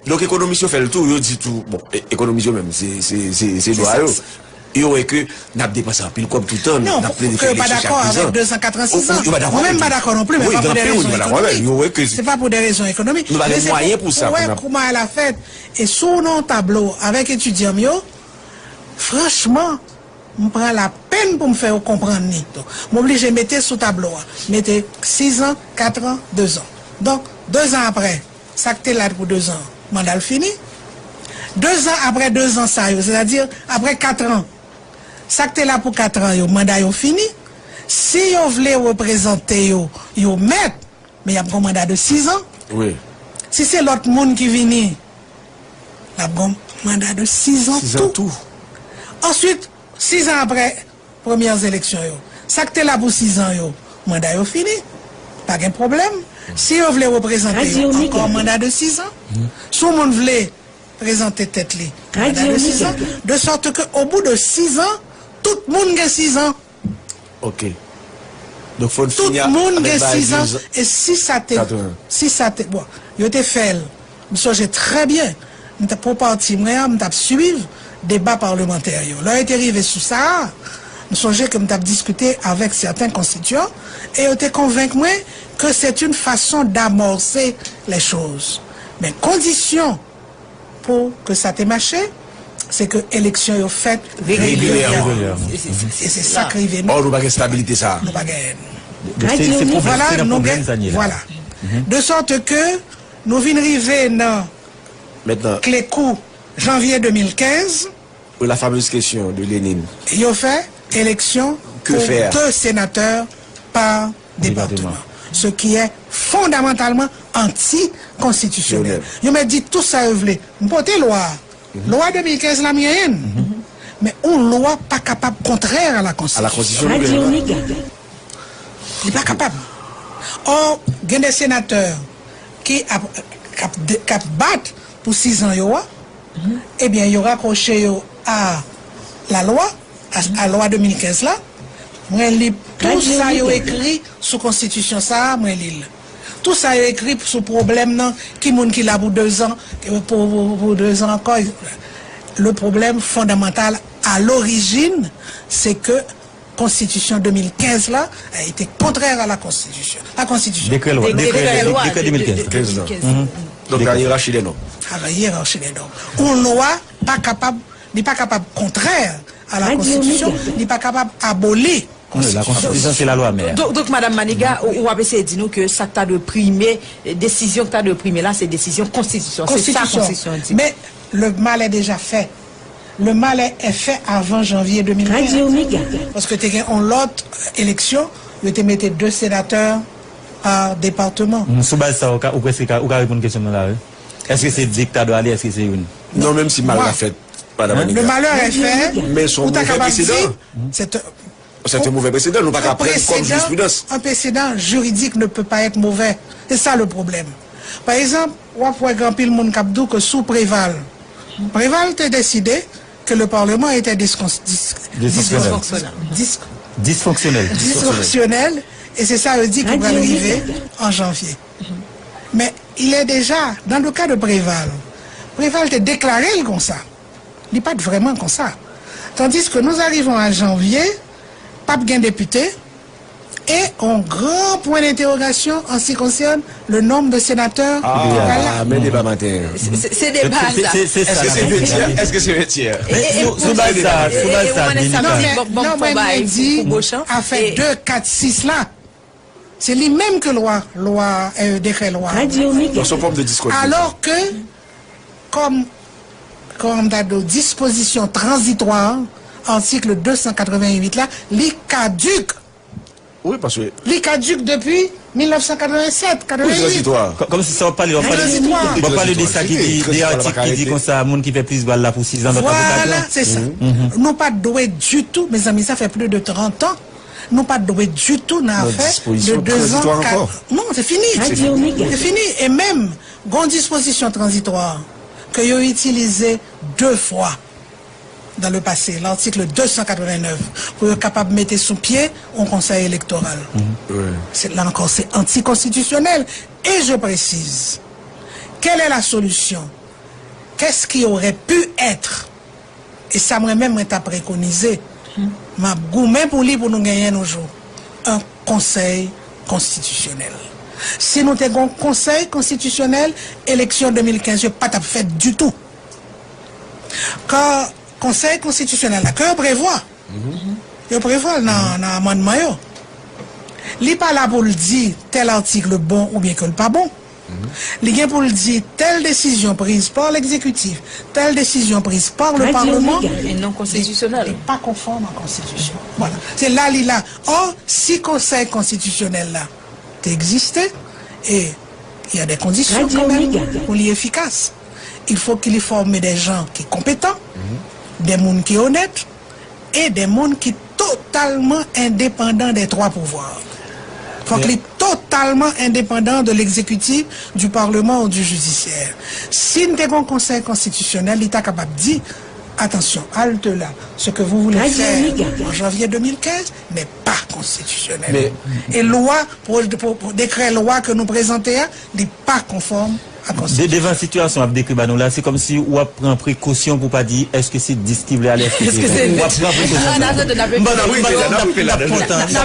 Donk, ekonomis yo fè l tou, yo di tou, bon, e- ekonomis yo menm, se, se, se, se dwa yo. Yo wè ke n ap depanse anpil kòb toutan, Non, n ap plede ke fè yo pa eleksyon chak dakò avèk dezan. dezan, katran, sizan. Yo pa dakò Mwen menm avèk pa li. dakò non pli, men Wi, pa gen pou de anpil moun rezon ki pa dakò avèk li. ekonomik. Yo wè ke Se pa pou de rezon ekonomik. Nou pa gen mwayen pou sa, pou n ap- Ou wè kouman l a fèt. E sou non tablo, avèk etidyan m yo, franchman, m pran lapenn pou m fè yo konprann li. Donk, m oblije mete sou tablo a. Mete sizan, katran, dezan. Donk, dezan apre, sa k te la pou dezan, manda l fini. Dezan apre dezan sa yo, sètadi apre katran, sa k te la pou katran yo, manda yo fini. Si yo vle reprezante yo, yo mèt, men y ap gen yon manda de sizan. Wi. Si se lòt moun ki vini, l ap gen yon manda de sizan Sizan tou. tou. Answit, sizan apre premyè eleksyon yo, sa k te la pou sizan yo, manda yo fini. Pa gen pwoblèm. Si yo vle reprezante yo, ankò manda de sizan. Si yon moun vle prezante tèt li, manda de sizan. De sorte que au bout de sizan, tout moun gen sizan. Ok. Donk, fò n Tout fini a- moun avèk gen bagay sizan. dezan. E si sa te, Katran. si sa te, bon, yo te fè l. M sonje trè byen, m te, pou pati mwen an, m t ap swiv deba palmantè yo. Lè yo te rive sou sa a, m sonje ke m t ap diskite avèk sèten konstityan e yo te konvenk mwen ke c'est une façon d'amorcer les choses. Men kondisyon pou ke sa te mache, se ke eleksyon yo fèt Regilyèman. regilyèman. E se sa k rive nou. Ò, nou pa gen stabilite sa a. Nou pa gen. Se, se pwoblèm, Vwala, se nan nou pwoblèm gen, sa n ye la. vwala. De sorte ke nou vin rive nan Mentnan, klekou janvye de mil kenz. Ou la fameuse question de Lénine. Yo fè eleksyon Que pou faire? de senatè pa departman, ce qui est fondamentalement anti-constitutionnel. Yo mèt di tout sa yo vle. M pote lwa a. Lwa de mil kenz la, m genyen l. Men yon lwa pa kapab kontrè a la À la konstitisyon. constitution, nous gagnons. Li pa kapab. Ò, gen de senatè ki ap, k ap, de- k ap bat pou sizan yo a, ebyen, yo rakwoche yo a lalwa, a, a lwa de mil kenz la. Mwen li tout sa yo ekri sou konstitisyon sa a, mwen li l. Tout sa yo ekri sou pwoblèm nan, ki moun ki la pou dezan, pou, pou, pou dezan ankò. Le problème fondamental à l'origine, c'est que konstitisyon de mil kenz la a été contraire à la constitution. La constitution. Dekrè lwa. Dekrè, dekrè, dekrè de mil kenz. Kenz lan. Donk, la hiérarchie des normes. A la hiérarchie des normes. Yon lwa pa kapab, li pa kapab kontrè a la konstitisyon, li pa kapab aboli konstitisyon. La konstitisyon, se lalwa, men. Donk, donk, Madanm Maniga, ou, ou ap eseye di nou ke sa k ta dwe prime, desizyon k ta dwe prime la, se desizyon konstitisyon. Se sa konstitisyon an di. Men, le mal est déjà fait. Le mal est, est fait avant janvier de mil kenz. Paske te gen yon lòt eleksyon, yo te mete de senatè pa depatman. Mm, sou baz sa, ou ka, ou prèske ka, ou ka reponn kesyon mwen la, wi. Èske se de k ta dwe ale, èske se youn? Non, menm si mal la fèt, Madanm Maniga. Le malheur est fait, Men se yon ou ta move kapab di, presedan. Se te- Se te move presedan, nou pa ka pran kòm jirispridans. Un précédent juridique ne peut pas être mauvais. C'est ça le problème. Pa egzanp, w ap wè gen anpil moun k ap di w ke sou Préval, Préval te deside ke le Parlement était discon- dis- Disfonksyonèl. dis- Disfonksyonèl. Disfonksyonèl, e se sa yo di ki pral rive an janvye. Men, il est déjà, dans le cas de Préval, Préval te deklare l konsa. Li pa t vrèman konsa. Tandis que nous arrivons à janvier, p ap gen depite, et un grand point d'interrogation en ce qui concerne le nombre de sénateurs qui pral la. Ah, men deba maten an. Se, se, se deba sa. Se, se, se sa. Èske se de tyè? Èske se de tyè? Men sou, sou baz sa, sou baz sa, Denis. Non, men, non, men, mwen di, afè de, kat, sis la, Se li menm ke lwa, lwa, euh, dekrè lwa. Dans son forme de discours. Alò ke, kòm, kòm ta di, dispozisyon tranzitwa, atik de san katreven uit la, li kadik. Wi, paske li kadik depi mil nèf san katreven sèt, katreven uit. Kò- Kòm si sa w ap pale, w ap pale, w ap pale de sa ki di, de atik ki di konsa, moun ki fè plis bal la pou sizan, lòt la pou katran. Vwala, se sa. Nou pa t dwe ditou, mezanmi, sa fè plis de trant an, nou pa t dwe ditou nan afè de dezan, kat. Non, se fini. Se fini. E menm, gon dispozisyon tranzitwa ke yo itilize de fwa dans le passé, l'article deux cent quatre-vingt-neuf, pou yo kapab mete sou pye yon konsèy elektoral. Se, la ankò, se antikonstitisyonèl. Et je précise, quelle est la solution? Qu'est-ce qui aurait pu être? E sa mwen menm mwen t ap prekonize, m ap goumen pou li pou nou genyen nou jou, yon konsèy konstitisyonèl. Si nou te gen yon konsèy konstitisyonèl, eleksyon de mil kenz yo pa t ap fèt ditou. Kan konsèy konstitisyonèl la, ke yo prevwa, yo prevwa l nan, nan amannman yo. Li pa la pou l di tèl atik bon oubyen ke l pa bon. Li gen pou l di tèl desizyon priz pa lègzekitif, tèl desizyon priz pa le Parlement, e non konstitisyonèl. Li pa konfòm a konstitisyon. Vwala. Se la li la. Or, si konsèy konstitisyonèl la te egziste, e il y a des conditions quand même pou li efikas. Il faut qu'il forme des gens qui compétents, des moun ki onèt, e de moun ki totalman endepandan des trois pouvoirs. Fòk li totalman endepandan de l'exécutif, du parlement ou du judiciaire. Si n te gen yon konsèy konstitisyonèl, li ta kapab di, attention, halte là, ce que vous voulez faire en janvier deux mille quinze n'est pas constitutionnel. E lwa, dekrè lwa ke nou prezante a, li pa konfòm a konstitisyon. Devan sitiyasyon w ap dekri ba nou la, se kòmsi w ap pran prekosyon pou pa di èske se dis ki vle ale, èske se vent. W ap pran prekosyon. N ap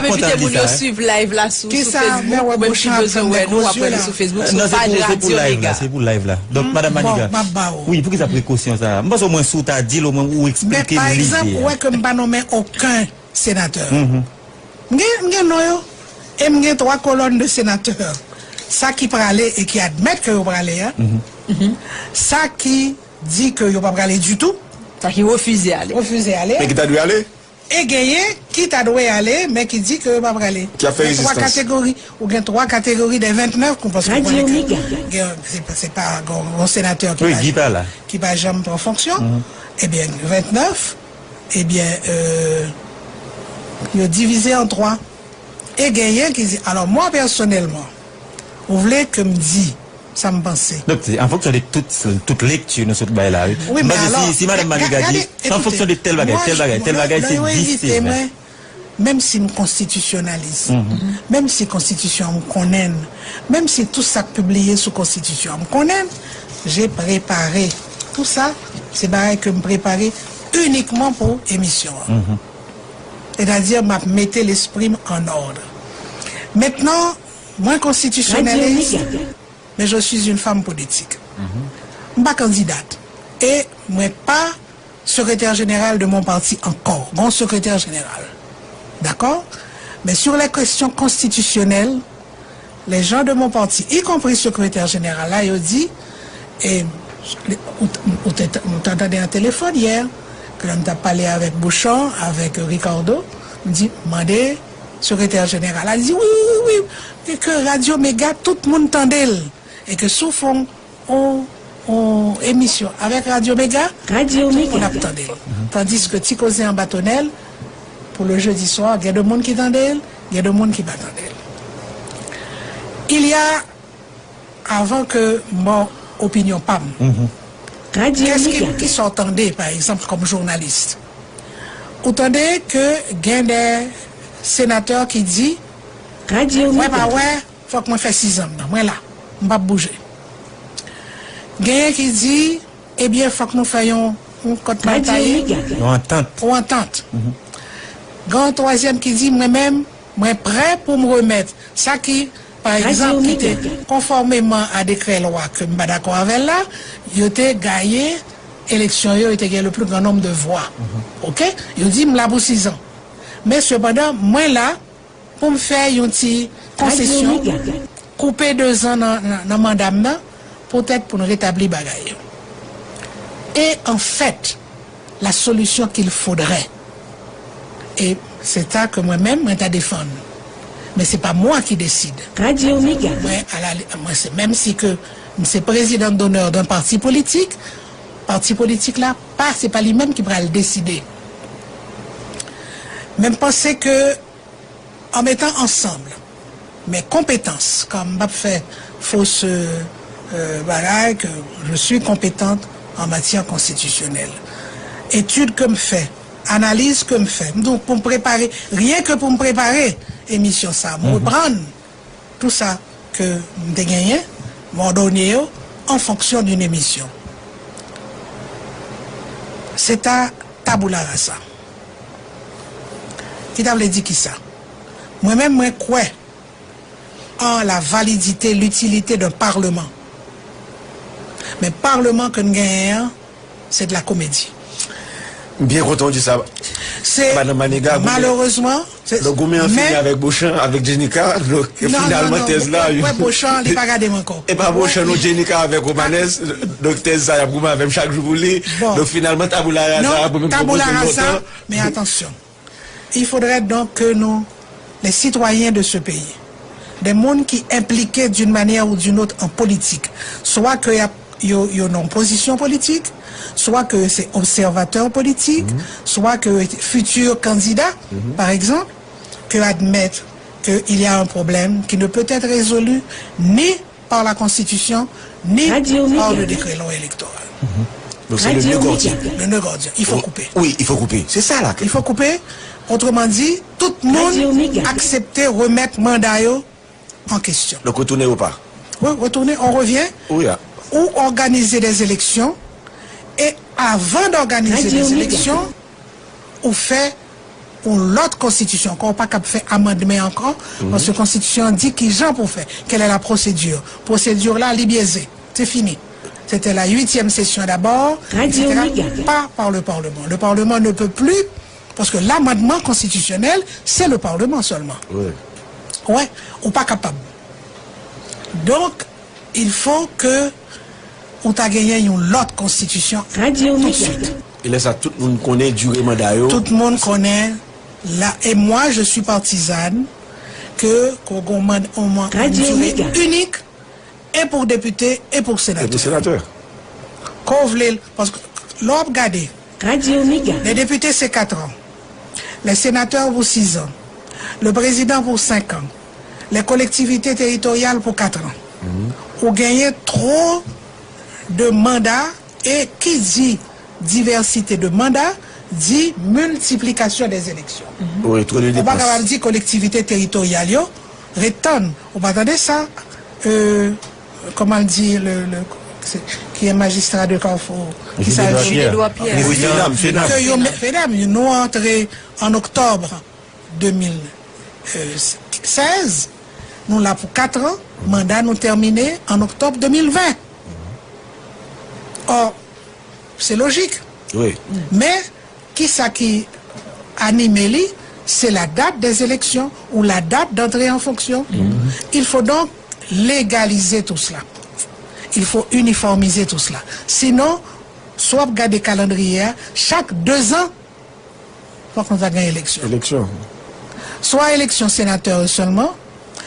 pwofite pou nou swiv live la sou Facebook, ou menm si bezwen wè nou, w ap wè nou sou Facebook, sou paj Radyo Mega. Se pou live la. Donk, Madan Maniga, wi, poukisa prekosyon sa a? M panse omwen si w ta di l, omwen ou eksplike n lide a. Men pa egzanp, ou wè ke m pa nonmen okenn senatè. M gen, m gen non yo. E m gen twa kolòn de senatè. Sa ki prale e ki admèt ke yo prale a. Sa ki di ke yo pa prale ditou. Sa ki refize ale. Refize ale. Men ki ta dwe ale. E genyen ki ta dwe ale, men ki di ke yo pa prale. Ki ap fè rezistans. Gen twa kategori. Ou gen twa kategori de ventnèf, ou paske ou konnen ke gen, se pa, se pa, gen, gen senatè ki pa, ki pa janm pran fonksyon. Ebyen, ventnèf, ebyen, euh, yo divize an twa. E genyen ki di, alò, mwen pèsonèlman, ou vle ke m di sa m panse? Donk, se an fonksyon de tout, tout lekti nou sot bay la, wi. M panse si, si Madan Maniga di, se an fonksyon de tèl bagay, tèl bagay, tèl bagay, se dis, se vent. Menm si m konstitisyonalis, menm si konstitisyon an m konnen l, menm si tout sa k pibliye sou konstitisyon an m konnen l, j'ai préparé. Tout sa, se bagay ke m prepare inikman pou emisyon an. Sètadi, m ap mete lespri m an òd. Mentnan, mwen konstitisyonalis, mais je suis une femme politique. M pa kandidat. E mwen pa sekretè jeneral de mon parti ankò. Gon sekretè jeneral. Dakò? Men sur les questions constitutionnelles, les gens de mon parti, y compris sekretè jeneral la, yo di, e, ou, ou te, ou te tande an telefòn yè, ke lè m t ap pale avèk Bouchon, avèk Ricardo, m di, mande sekretè jeneral la, li di, wi, wi, wi, wi, e ke Radyo Mega, tout moun tande l, e ke si w fè yon, yon, yon emisyon avèk Radyo Mega, tout moun ap tande l. Tandis ke Ti Koze Anba Tonèl, pou le jeudi soir, gen de moun ki tande l, gen de moun ki pa tande l. Il y a, avan ke m ba w opinyon pa m, kès ki, kisa w tande, pa egzanp, kòm jounalis? Ou tande ke gen de senatè ki di, mwen pa wè, fòk mwen fè sizan m nan, mwen la, m p ap bouje. Genyen ki di, ebyen, fòk nou fè yon, yon kòt batay, yon antant. Yon antant. Gen yon twazyèm ki di, mwen menm, mwen prè pou m remèt. Sa ki, pa egzanp, ki te konfòmeman a dekrè lwa ke m pa dakò avè l la, yo te gaye eleksyon yo, yo te gen le plus grand nombre de voix. Oke? Yo di m la pou sizan. Men sepandan, mwen la pou m fè yon ti, konsesyon, koupe dezan nan, nan, nan manda m nan, poutèt pou n retabli bagay yo. Et en fait, la solution qu'il faudrait, et c'est ça que mwen menm, mwen ta defann. Mais c'est pas moi qui décide. Mwen, à la li-, mwen se, menm si ke m se président d'honneur d'un parti politique, pati politik la, pa, se pa li menm ki pral deside. Men m panse ke, en mettant ensemble mes compétences, kan m p ap fè fos, euh, bagay, ke je suis compétente en matière constitutionnelle. Etid ke m fè, analiz ke m fè, m di w, pou m prepare, rien que pou m prepare emisyon sa, m reprann tout sa ke m te genyen, m òdone yo en fonction d'une émission. C'est à tabula rasa. Ki ta vle di kisa? Mwen menm, mwen kwè en la validité, l'utilité d'un parlement. Men parlement ke n genyen an, c'est de la comédie. M byen kontan w di sa. Se, madanm Maniga, goumen, malerezman, se, lè goumen an fini, men avèk Beauchamp, avèk Jenica, donk, non, non, finalman, non, tèz la, wè, wè, Beauchamp, li pa gade m ankò. E pa Beauchamp, non, Jenica avèk Romanes, donk, tèz sa, y ap goumen avè m chak jou pou li. Bon. Donk, finalman, tabula rasa, non, tabula rasa, men atansyon. Il faudrait donc que nous, les citoyens de ce pays, des moun ki enplike d'une manière ou d'une autre en politique, swa ke y ap, yo, yo nan pozisyon politik, swa ke se obsèvatè politik, swa ke fitir kandida, par exemple, que admettre qu'il y a un problème qui ne peut être résolu ni par la Constitution, ni par le décret loi électorale. Donk, se le nœud gordien. Le nœud gordien. Il faut couper. Wi, il faut couper. Se sa la. Il faut couper. Autrement dit, tout moun aksepte remèt manda yo an kesyon. Donk, retounen o pa. Wi, retounen, on revient. Wi, a. Ou organize des élections, et avant d'organiser des élections, ou fè yon lòt konstitisyon ankò, ou pa kab fè amandman ankò, paske konstitisyon an di kijan pou fè, quelle est la procédure. Pwosedira, li byeze, se fini. C'était la huitième session d'abord, et cetera, pas par le Parlement. Le Parlement ne peut plus, parce que l'amendement constitutionnel, c'est le Parlement seulement. Wi. Ouais, ou pa kapab. Donk, il faut que ou ta genyen yon lòt konstitisyon tout de suite. E lè sa, tout moun konnen dire manda yo. Tout moun konnen la, et moi, je suis partisane que, qu'on, qu'on mande, on, on dire unique, et pour député, et pour sénateur. Et pour sénateur. Kon w vle, paske lè w ap gade, les députés, c'est quatre ans. Les sénateurs pour six ans. Le président pour cinq ans. Les collectivités territoriales pour quatre ans. Ou genyen twò de manda, e ki di divèsite de manda, di miltiplikasyon des élections. Wi, twò de depans. Ou pa kapab di kolektivite teritoryal yo, ret tann, ou pa tande sa, euh, kòman l di, le, le, se, ki e majistra de Carrefour, ki sa, Jules Edouard Pierre. Jules Edouard Pierre. Wi, medam, medam. Ke yo, medam, nou antre an oktòb de mil sèz, nou la pou kat an, manda nou tèmine an oktòb de mil ven. Or, se lojik. Wi. Men, kisa ki anime li? C'est la date des élections ou la date d'entrée en fonction. Il faut donc légaliser tout cela. Il faut uniformiser tout cela. Sinon, si w ap gade kalandriye a, chak dezan, fòk nou ta gen eleksyon. Eleksyon. Swa eleksyon senatè yo sèlman,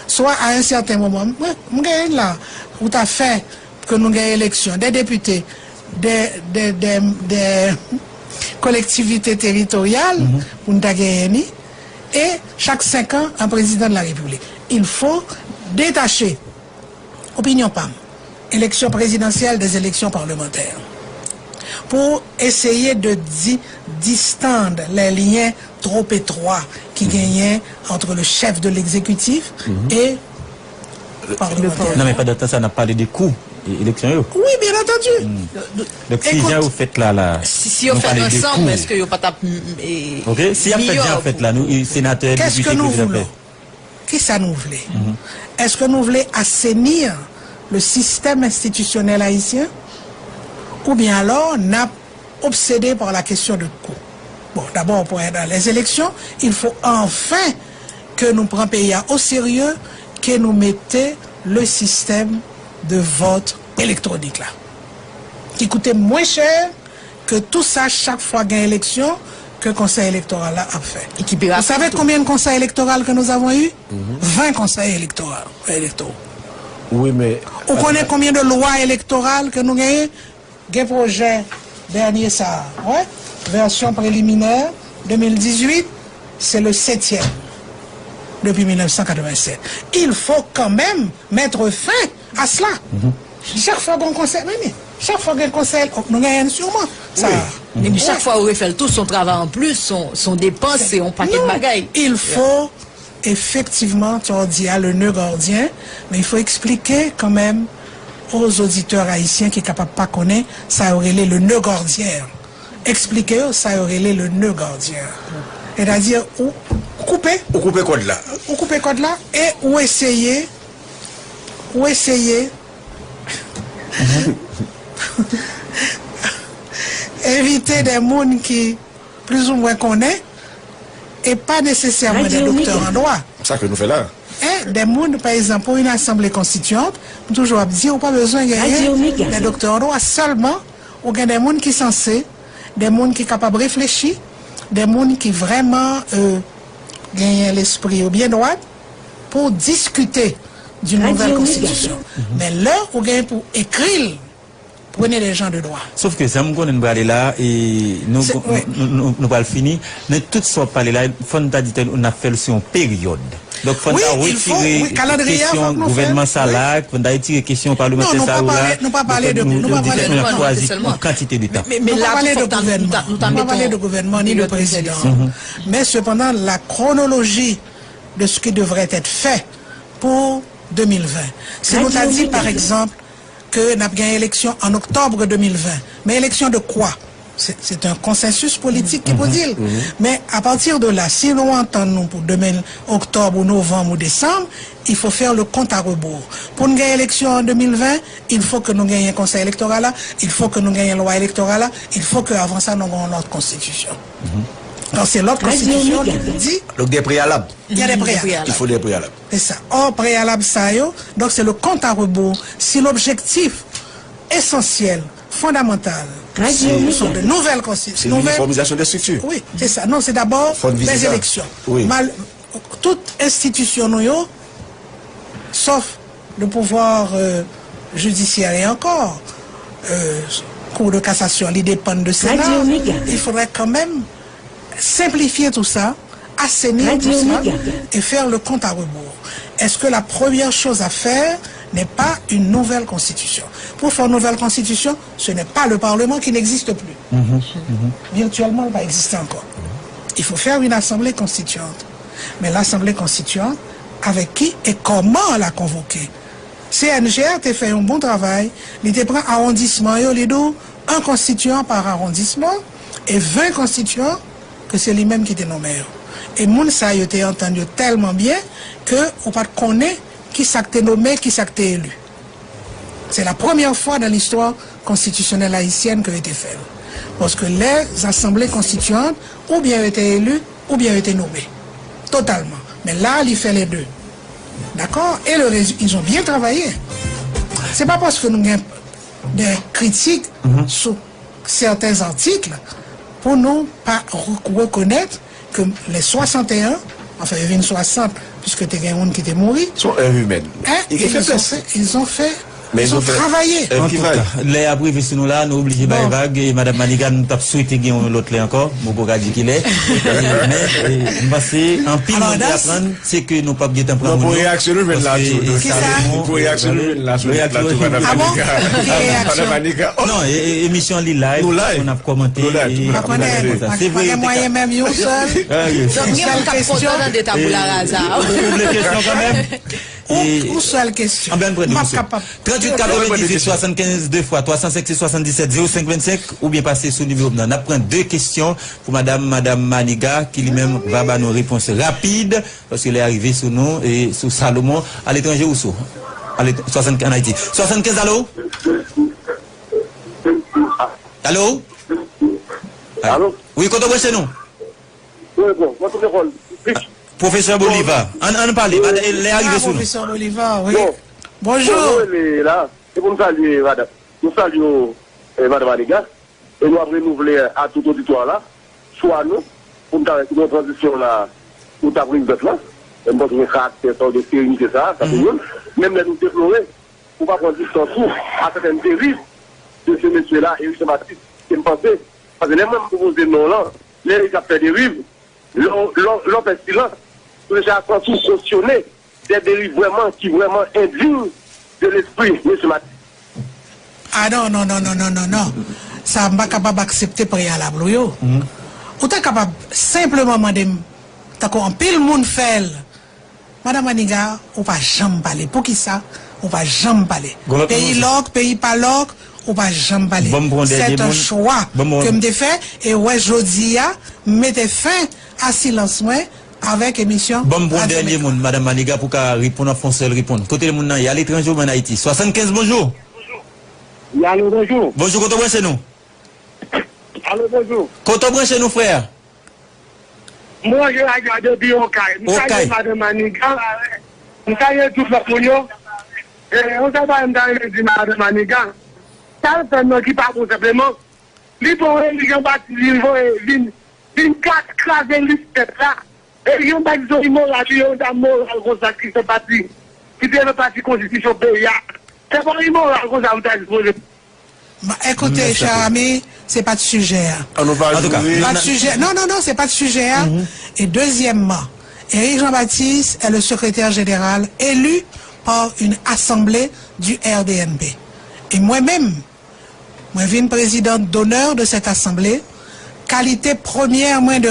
swa a un certain moment, mwen, m gen la, ou ta fè ke nou gen eleksyon, de depite, de, de, de, de kolektivite teritoryal, pou n ta genyen ni, e chak senk an, an prezidan de la repiblik. Il faut détacher, opinyon pa m, eleksyon prezidansyèl des élections parlementaires. Pou eseye de di-, distande les liens trop étroits ki genyen entre le chef de l'exécutif et parlementaire. Non, men pandan tan sa, n ap pale de kou e-, eleksyon yo. Oui, bien entendu. Donk, si jan yo fèt la, la, si, si yo fèt ansanm, èske yo pa t ap, mm, e, ok, si y ap fèt jan yo fèt la, nou, e, senatè, depite, président, kisa nou vle? Est-ce que nous voulons assainir le système institutionnel haïtien? Ou bien alors, n ap obsédé par la question de coût? Bon, d'abord, pour être dans les élections, il faut enfin que nous prenions le pays au sérieux ke nou mete le système de vote électronique la, ki koute mwen chè ke tout sa chak fwa gen eleksyon ke Konsèy Elektoral la ap fè. Vous savez combien de conseils électoraux que nous avons eu? Vingt conseils électoraux, électoraux. Wi, men Ou konnen konbyen de lwa elektoral ke nou genyen? Gen pwojè dènye sa a, wè, vèsyon preliminè de mil dizuit, se le setyèm depi mil nèf san katrevennsèt. Il faut quand même mettre fin à cela. Chak fwa gen konsèy, men chak fwa gen konsèy, nou genyen sûrement sa. Epi chak fwa ou refè l tou, se yon travay anplis, se yon depans, se yon pakèt bagay. Il faut effectivement, tu as dit, ah, le nœud gordien, mais il faut expliquer quand même aux auditeurs haïtiens ki kapab pa konnen sa yo rele le nœud gordien. Eksplike yo sa yo rele le nœud gordien. Sètadi ou koupe. Ou koupe kòd la. Ou koupe kòd la e ou eseye ou eseye envite de moun ki plizoumwen konnen e pa nesesèman de doktè an dwa. Sa ke nou fè la. E de moun, pa egzanp, pou yon asanble konstityant, m toujou ap di, ou pa bezwen genyen de doktè an dwa, sèlman ou gen de moun ki sanse, de moun ki kapab reflechi, de moun ki vrèman genyen lespri yo byen dwat pou diskite d'une nouvelle constitution. Men lè ou gen pou ekri l, prenez les gens de droit. Sof ke sa m konnen n prale la, e nou, nou, nou, nou pral fini, men tout sa w ap pale la, fò n ta di tèl n ap fè l sou yon peryòd. Donk fò n ta retire kesyon gouvènman sa la, fò n ta retire kesyon palmantè sa yo la. Nou pa pale de, nou pa pale de chwazi yon kantite de tan. Men la tou fòk ta, nou ta, nou ta mete yon peryòd prezidan. Men sepandan la chronologie de ce qui devrait être fait pour de mil ven. Si nou ta di, pa egzanp, ke n ap gen eleksyon an oktòb de mil ven. Men eleksyon de kwa? Se, se yon konsansis politik ki pou di l. Men apati de la, si nou antann nou pou de mil, oktòb ou novanm ou desanm, il faut faire le compte à rebours. Pou n gen eleksyon an de mil ven, il faut ke nou genyen konsèy elektoral la, il faut ke nou genyen lwa elektoral la, il faut ke avan sa nou gen yon lòt konstitisyon. Paske lòt konstitisyon ki pou di. Donk gen preyalab. Gen de preyalab. Il faut des préalables. Se sa. Or, preyalab sa yo, donk se le compte à rebours. Si l'objectif essentiel, fondamental, ce sont de nouvelles constitutions. C'est l'uniformisation des structures. Oui, c'est ça. Non, c'est d'abord les élections. Mal, tout institution nou yo, sauf le pouvoir euh, judiciaire et encore, euh, Cour de cassation, li depann de Sénat, il faudrait quand même simplifier tout ça, assainir tout ça et faire le compte à rebours. Est-ce que la première chose à faire n'est pas une nouvelle constitution? Pour faire une nouvelle constitution, ce n'est pas le Parlement qui n'existe plus. Virtuellement, il va exister encore. Il faut faire une assemblée constituante. Mais l'assemblée constituante, avec qui et comment la convoquer? C N G A te fè yon bon travay, li te pran awondisman yo, li di w, un constituant par arrondissement, e ven konstitiyan ke se li menm ki te nonmen yo. E moun sa yo te antann yo tèlman byen ke ou pa t konnen ki sa k te nonmen, ki sa k te eli. C'est la première fois dans l'histoire constitutionnelle haïtienne que yo te fè l. Paske les assemblées constituantes, oubyen yo te eli, oubyen yo te nonmen. Totalman. Men la, li fè les deux. D'accord? Et le résultat, ils ont bien travaillé. Se pa paske nou gen de kritik sou sèten atik pou nou pa rekonèt ke les soixante et un, anfen, yo vin swasant, piske te gen youn ki te mouri. Se yon èv imèn. Ils ont fait, ils ont travaillé. Antouka, lè ap rive sou nou la, nou oblije bay vag. E Madanm Maniga, nou t ap swete gen yon lòt lè ankò. Mwen poko ka di ki lè. Men m panse anpil moun te aprann, se ke nou p ap gentan pran moun yo. Paske e Salomon, pou reyaksyon nou jwenn la sou nòt la tou, Madanm Maniga. Madanm Maniga. Non, emisyon li live, nou ap kòmante. Se vre, mwen menm yon sèl. Donk gen moun k ap kontan tande tabula rasa. Ou vle kesyon kanmenm? Yon sèl kesyon. Anben, ann pran de kesyon. Tranntuit katrevendizuit swasannkenz de fwa twa san senk se swasanndisèt zewo senk vennsenk, oubyen pase sou nimewo m nan. N ap pran de kesyon pou madanm, madanm Maniga, ki li menm va ba nou repons rapid, paske lè a rive sou nou, e sou Salomon, aletranje ou sou? Swasannkenz, ann Ayiti. Swasannkenz, alo? Alo? Alo? Wi, kote w branche nou? Wi, bon, mwen tou lekòl. Pwofesè Bolivar, ann, ann pale, lè a rive sou nou. Pwofesè Bolivar, wi. Bon, bonjou. Mwen rele la, se pou m salye madanm. Nou salye w, eh, madanm Maniga, e nou ap renouvle a tout oditwa la, chwa nou, pou n ta wè si nou tranzisyon la, nou ta prezidant la, e m panse gen karaktè sa, gen serenite sa, sa se youn. Menm lè nou deplore, ou pa pran distans ou a sètèn deriv de se mesye la, Eric Jean Baptiste, ke m panse, paske lè mwen m pwopoze non lan, lè Eric ap fè deriv, lè w, lè w, lè w fè silans, ou deja santi w kosyone de deriv vrèman, ki vrèman endiy de lespri mesye Matisse. Ah non, non, non, non, non, non, non. Sa, m pa kapab aksepte preyalab ou yo. Ou ta kapab senpleman mande m, tankou anpil moun fè l, Madanm Maniga, ou pa janm pale. Poukisa ou pa janm pale? Peyi lòk, peyi pa lòk, ou pa janm pale. C'est un choix ke m te fè, e wè jodi a, m mete fen a silans mwen avèk emisyon Radyo Mega. Ban m pran dènye moun, Madanm Maniga, pou ka reponn, an fè yon sèl reponn. Kote moun nan ye? Aletranje oubyen Ayiti? Swasannkenz, bonjou. Alo, bonjou. Bonjou, kote w branche nou? Alo, bonjou. Kote w branche nou, frè? Mwen, je la gade depi Okay. M salye madanm Maniga. M salye tout lòt moun yo. E, yon sèl bagay m ta renmen di madanm Maniga. Sa l fè nan ki pa bon senpleman. Li pran Eli Jean Baptiste, li voye vin, vin kat kraze lit pèp la. Eli Jean Baptiste se yon imoral, li yon dam moral konsa ki fè pati, ki te fè pati konstitisyon peyi a. Se pa imoral konsa pou ta dispoze. Ekoute, cher ami, se pa t sijè a. An nou pa joure. Pa t sijè. Non, non, non, se pa t sijè a. E dezyèmman, Éric Jean-Baptiste est le secrétaire général élu par une assemblée du R D M P. E mwen menm, mwen vin présidente d'honneur de cette assemblée. Kalite premyè mwen de,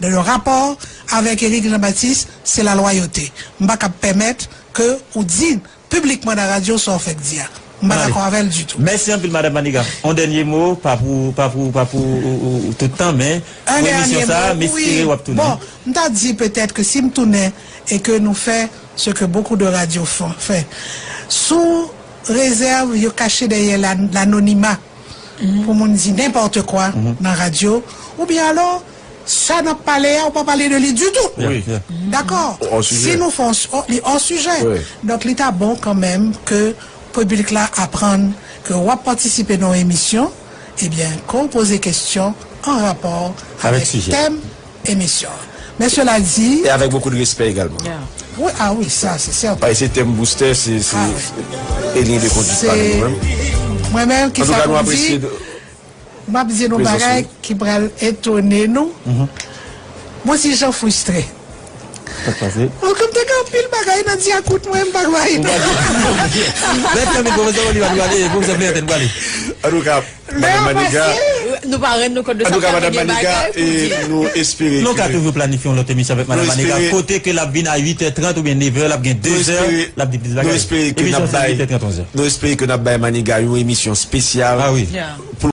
de rapò avèk Éric Jean-Baptiste, se lalwayote. M pa kab pèmèt ke ou di piblikman nan radyo sa w fèk di a. M pa dakò avè l ditou. Mèsi anpil, Madanm Maniga. Yon dènye mo, pa pou, pa pou, pa pou ou, ou, ou tout tan, men pou emisyon sa a, m espere w ap tounen. Bon, m ta di petèt ke si m tounen e ke nou fè ce que beaucoup de radio font, fè, sou rezèv yo kache dèyè la, lanonima, pou moun di nenpòt kwa nan radyo, oubyen alò, sa n ap pale a, ou pa pale de li ditou. Dakò? Si nou fè yon, li hors sujet. Donk, li ta bon kanmenm ke piblik la aprann ke w ap patisipe nan yon emisyon, ebyen, ke w poze kesyon an rapò avèk tèm emisyon an. Men cela dit, e avèk bokou de respè egalman. Wi, ah wi, sa, se sèten. Paske se tèm boustè, se, se, e liy de kondwit pa nou menm. Mwen menm, kisa pou m di? M ap di nou bagay ki pral etone nou. Mwen se jan fristre. Sa k pase? Paske m te gen anpil bagay nan dyakout mwen, m pa bay non. Mèt Lanmil, pwofesè Oliva, nou prale, pwofesè Fleyanten, nou prale. Antouka, Madanm Maniga, nou pa rann nou kont de sa, antouka, Madanm Maniga, e nou espere ke nou ka toujou planifye yon lòt emisyon avèk Madanm Maniga, kote ke l ap vin a uit è trant oubyen nevè, l ap gen de zè, l ap di plis bagay. Nou espere ke n ap bay, nou espere ke n ap bay Maniga yon emisyon espesyal pou